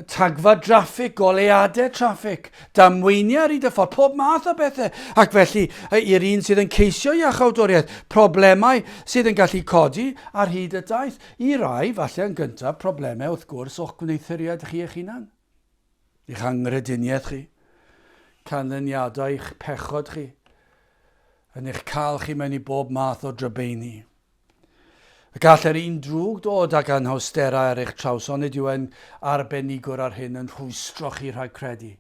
tagfa draffig, goleuadau traffig, damweiniau ar hyd y ffordd, pob math o bethau. Ac felly, i'r un sydd yn ceisio iachawdwriaeth, problemau sydd yn gallu codi ar hyd y daith. I rai, falle yn gyntaf, problemau wrth gwrs o'ch gwneuthuriad chi eich hunan. Eich anghrediniaeth chi, canlyniadau eich pechod chi, yn eich cael chi mewn i bob math o drybeini. Y gall yr un drwg dod ag anhawsterau ar eich traws, onid yw e'n arbenigwr ar hyn yn rhwystro chi rhag credu,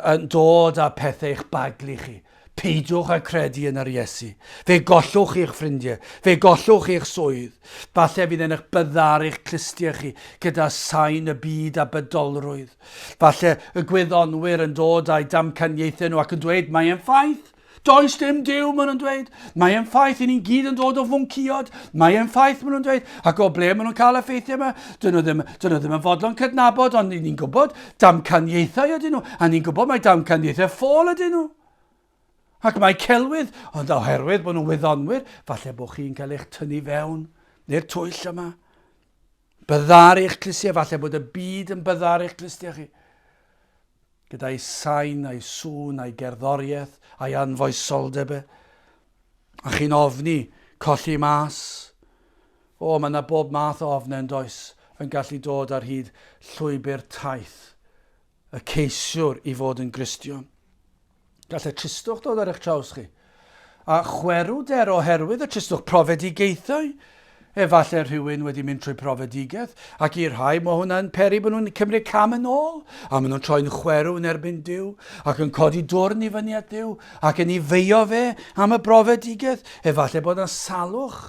yn dod â pethau eich baglu chi. Peidiwch â credu yn yr Iesu. Fe gollwch chi'ch ffrindiau. Fe gollwch chi'ch swydd. Falle fydd e'n eich byddaru'ch clustiau chi gyda sain y byd a bydolrwydd. Falle y gwyddonwyr yn dod â'u damcaniaethau nhw ac yn dweud, mae e'n ffaith. Does dim Duw, maen nhw'n dweud. Mae e'n ffaith, i ni'n gyd yn dod o fwncïod. Mae e'n ffaith, maen nhw'n dweud. Ac o ble maen nhw'n cael y ffeithiau yma? Dyn nhw ddim, dyn nhw ddim yn fodlon cydnabod, ond ni'n gwybod damcaniaethau ydyn nhw. A ni'n gwybod mai damcaniaethau ffôl ydyn nhw. Ac mae celwydd, ond oherwydd bod nhw'n wyddonwyr, falle bod chi'n cael eich tynnu fewn neu'r twyll yma. Byddar eich clustiau, falle bod y byd yn byddar eich clustiau chi. Gyda'i sain, a'i sŵn, a'i gerddoriaeth, a'i anfoesoldeb e. A chi'n ofni colli mas. O, mae yna bob math o ofnau yn does yn gallu dod ar hyd llwybr taith y ceisiwr i fod yn Gristion. Gall y tristwch dod ar eich traws chi. A chwerwder oherwydd y tristwch, profedigaethau. Efallai rhywun wedi mynd trwy profedigaeth, ac i rhai mae hwnna'n peri bod nhw'n cymryd cam yn ôl, a maen nhw'n troi'n chwerw yn erbyn Duw, ac yn codi dwrn i fyny at Dduw, ac yn ei feio fe am y brofedigaeth. Efallai bod yna salwch.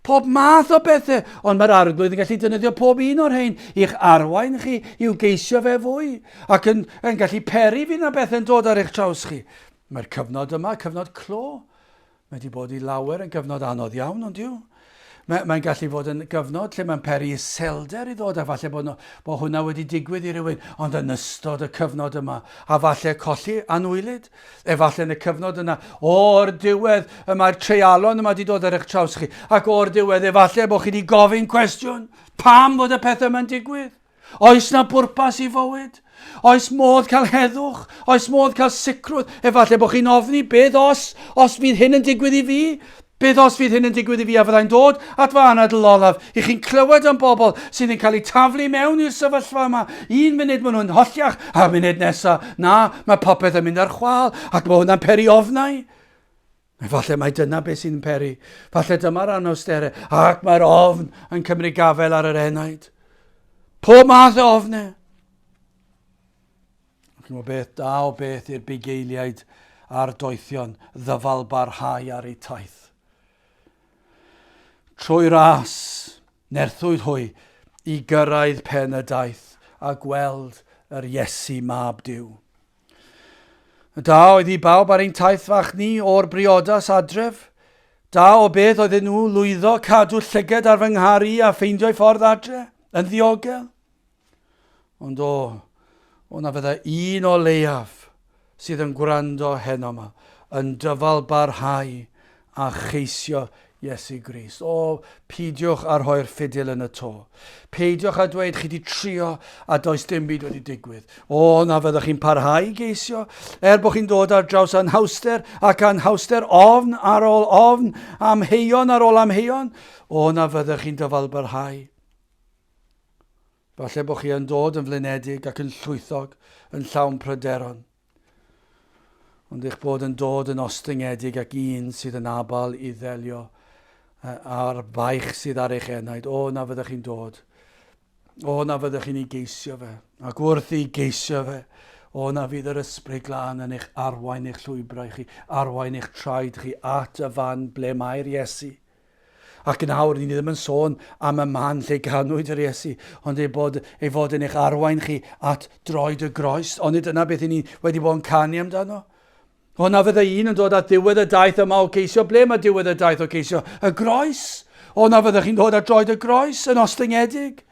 Pob math o bethau, ond mae'r Arglwydd yn gallu defnyddio pob un o'r rhain i'ch arwain chi i'w geisio fe fwy, ac yn, yn gallu peri fydd yna bethau'n dod ar eich traws chi. Mae'r cyfnod yma, cyfnod clo, mae wedi bod i lawer yn gyfnod anodd iawn, ond yw? Mae'n mae gallu fod yn gyfnod lle mae'n peri iselder i ddod, a falle bod, no, bod hwnna wedi digwydd i rywun, ond yn ystod y cyfnod yma, a falle colli anwylyd, Efallai yn y cyfnod yna, o'r diwedd, y mae'r treialon yma wedi dod ar eich traws chi, ac o'r diwedd, efallai bod chi wedi gofyn cwestiwn, pam fod y pethau yma'n digwydd? Oes na bwrpas i fywyd? Oes modd cael heddwch? Oes modd cael sicrwydd? Efallai bod chi'n ofni beth os, os fydd hyn yn digwydd i fi? Beth os fydd hyn yn digwydd i fi a fyddai'n dod at fy anadl olaf? I chi'n clywed am bobl sydd yn cael eu taflu mewn i'r sefyllfa yma. Un munud maen nhw'n holliach, a'r munud nesaf, na, mae popeth yn mynd ar chwâl, ac mae hwnna'n peri ofnau. Falle mai dyna beth sy'n peri. Falle dyma'r anawsterau, ac mae'r ofn yn cymryd gafael ar yr enaid. Pob math o ofnau. Ac yn beth da o beth i'r bugeiliaid a'r doethion ddyfal barhau ar eu taith. Trwy ras, nerthwyd hwy i gyrraedd pen y daith a gweld yr Iesu mab Duw. Da oedd i bawb ar ein taith fach ni o'r briodas adref. Da o beth oedden nhw lwyddo cadw llyged ar fy nghar i a ffeindio'i ffordd adre, yn ddiogel. Ond o, o na fydda un o leiaf sydd yn gwrando heno yma yn dyfal barhau a cheisio Iesu Grist. O, peidiwch â rhoi'r ffidil yn y to. Peidiwch â dweud chi wedi trio a does dim byd wedi digwydd. O, na fyddwch chi'n parhau i geisio, er bod chi'n dod ar draws anhawster ac anhawster, ofn ar ôl ofn, amheuon ar ôl amheuon. O, na fyddwch chi'n dyfal barhau. Falle bod chi yn dod yn flinedig ac yn llwythog, yn llawn pryderon. Ond eich bod yn dod yn ostyngedig ac un sydd yn abal i ddelio â'r baich sydd ar eich enaid. O, na fyddech chi'n dod. O, na fyddech chi'n ei geisio fe. Ac wrth ei geisio fe, o, na fydd yr Ysbryd Glân yn eich arwain eich llwybrau chi, arwain eich traed chi at y fan ble mae'r Iesu. Ac yn awr, ni ddim yn sôn am y man lle ganwyd yr Iesu, ond ei, bod, ei fod yn eich arwain chi at droed y groes. Onid dyna beth i ni wedi bod yn canu amdano? O na fydde un yn dod at ddiwedd y daith yma o geisio. Ble mae diwedd y daith o geisio? Y groes. O na fyddech chi'n dod at droed y groes yn ostyngedig.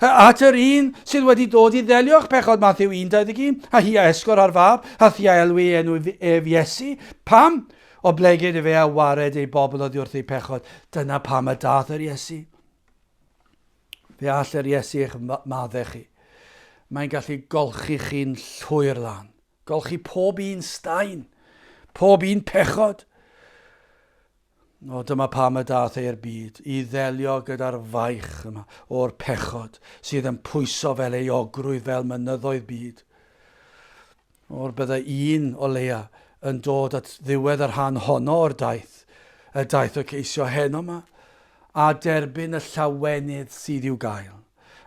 At yr un sydd wedi dod i ddelio â'ch pechod, Mathew 1:21, a hi a esgor ar fab, a thi a elwi ei enw ef Iesu. Pam? Oblegid efe a wared ei bobl oddi wrth eu pechod. Dyna pam y dath yr Iesu. Fe all yr Iesu eich maddau chi. Mae'n gallu golchi chi'n llwyr lan. Golchi pob un staen, pob un pechod. O, dyma pam y daeth e i'r byd, i ddelio gyda'r faich yma o'r pechod sydd yn pwyso fel euogrwydd fel mynyddoedd byd. O'r byddai un o leia yn dod at ddiwedd y rhan honno o'r daith, y daith o ceisio heno yma, a derbyn y llawenydd sydd i'w gael.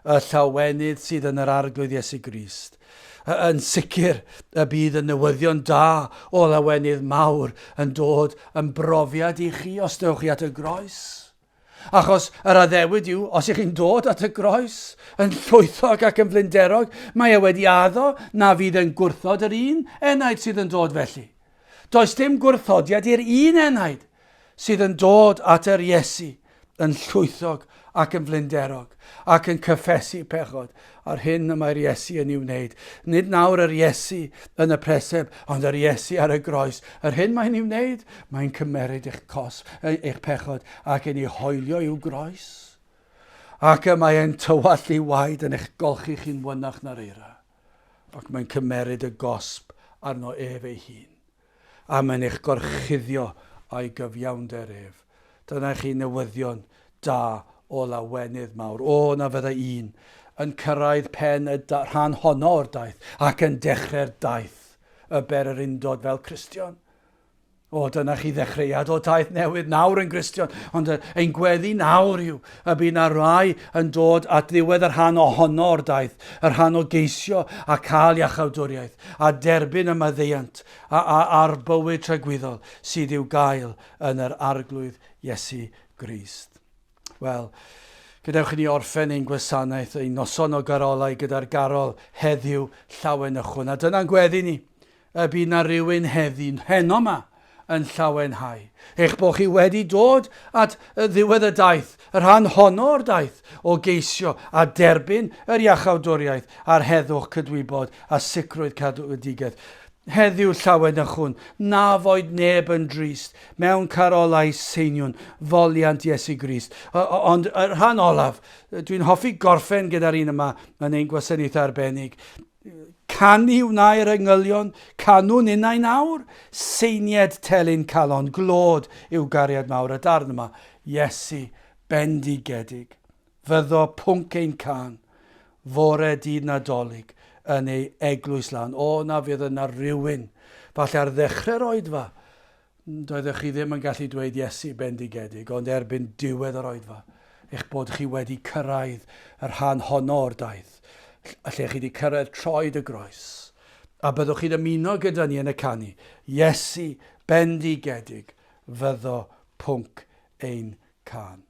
y llawenydd sydd yn yr Arglwydd Iesu Grist. Yn sicr y bydd y newyddion da o lawenydd mawr yn dod yn brofiad i chi os dewch chi at y groes. Achos yr addewid yw, os ych chi'n dod at y groes, yn llwythog ac yn flinderog, mae e wedi addo na fydd yn gwrthod yr un enaid sydd yn dod felly. Does dim gwrthodiad i'r un enaid sydd yn dod at yr Iesu yn llwythog ac yn flinderog ac yn cyffesu pechod a'r hyn y mae'r Iesu yn ei wneud. Nid nawr yr Iesu yn y preseb, ond yr Iesu ar y groes. Yr hyn mae'n ei wneud, mae'n cymeryd eich cos, eich pechod ac yn ei hoelio i'w groes. Ac y mae e'n tywallt ei waed yn eich golchi chi'n wynach na'r eira. Ac mae'n cymeryd y gosb arno ef ei hun. A mae'n eich gorchuddio â'i gyfiawnder ef. Dyna i chi newyddion da o lawenydd mawr. O, na fyddai un yn cyrraedd pen y rhan honno o'r daith ac yn dechrau'r daith y bererindod fel Cristion. O, dyna chi ddechreuad o daith newydd nawr yn Gristion, ond ein gweddi nawr yw y bydd na rai yn dod at ddiwedd y rhan ohono o'r daith, y rhan o geisio a cael iachawdwriaeth, a derbyn y maddeuant a, a, a'r bywyd tragwyddol sydd i'w gael yn yr Arglwydd Iesu Grist. Wel, gadewch i ni orffen ein gwasanaeth, ein noson o garolau gyda'r garol heddiw llawenychwn. A dyna'n gweddi ni. Y bydd 'na rywun heddi, heno 'ma, yn llawenhau. Eich bod chi wedi dod at ddiwedd y daith, y rhan honno o'r daith, o geisio a derbyn yr iachawdwriaeth a'r heddwch cydwybod a sicrwydd cadwedigaeth. Heddiw llawenychwn, na foed neb yn drist, mewn carolau seiniwn, foliant Iesu Grist. Ond y rhan olaf, dwi'n hoffi gorffen gyda'r un yma yn ein gwasanaethau arbennig. Canu wnâi'r angylion, canwn innau nawr, seinied telyn calon, glod yw gariad mawr, y darn yma, Iesu bendigedig, fyddo pwnc ein cân, fore dydd Nadolig, yn ei eglwys lân. O, na fydd yna rywun, falle ar ddechrau'r oedfa, Doeddech chi ddim yn gallu dweud Iesu bendigedig, ond erbyn diwedd yr oedfa, eich bod chi wedi cyrraedd y rhan honno o'r daith, lle chi wedi cyrraedd troed y groes. A byddwch chi'n ymuno gyda ni yn y canu, Iesu bendigedig fyddo pwnc ein cân.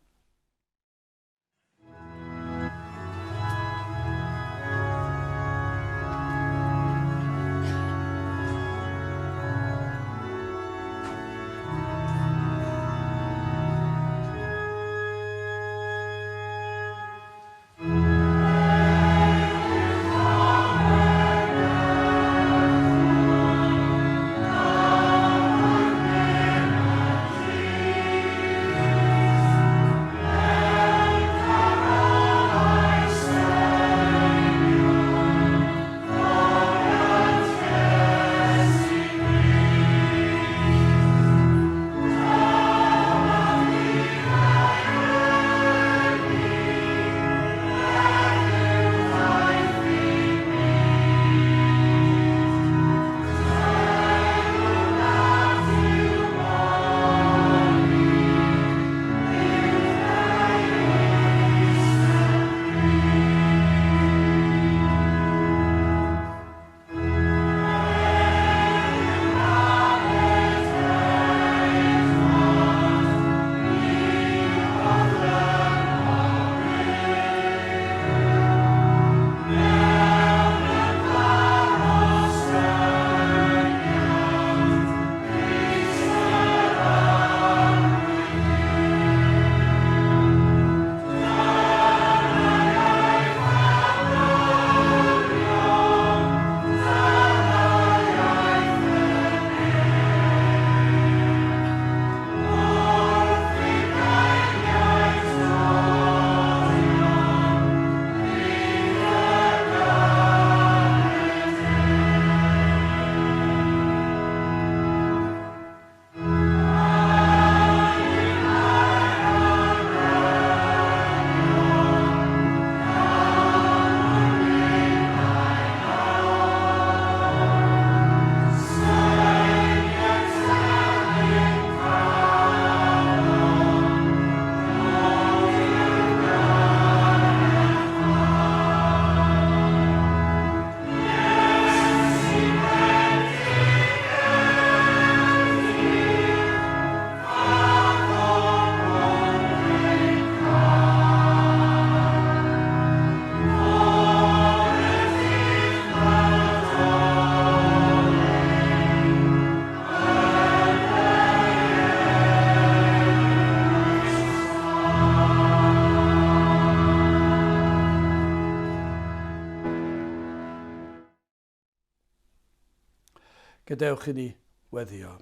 Gadewch i ni weddio.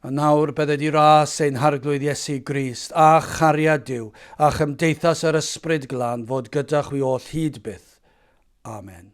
A nawr bydded i ras ein Harglwydd Iesu Grist, a chariad Duw, a chymdeithas yr Ysbryd Glân fod gyda chwi oll hyd byth. Amen.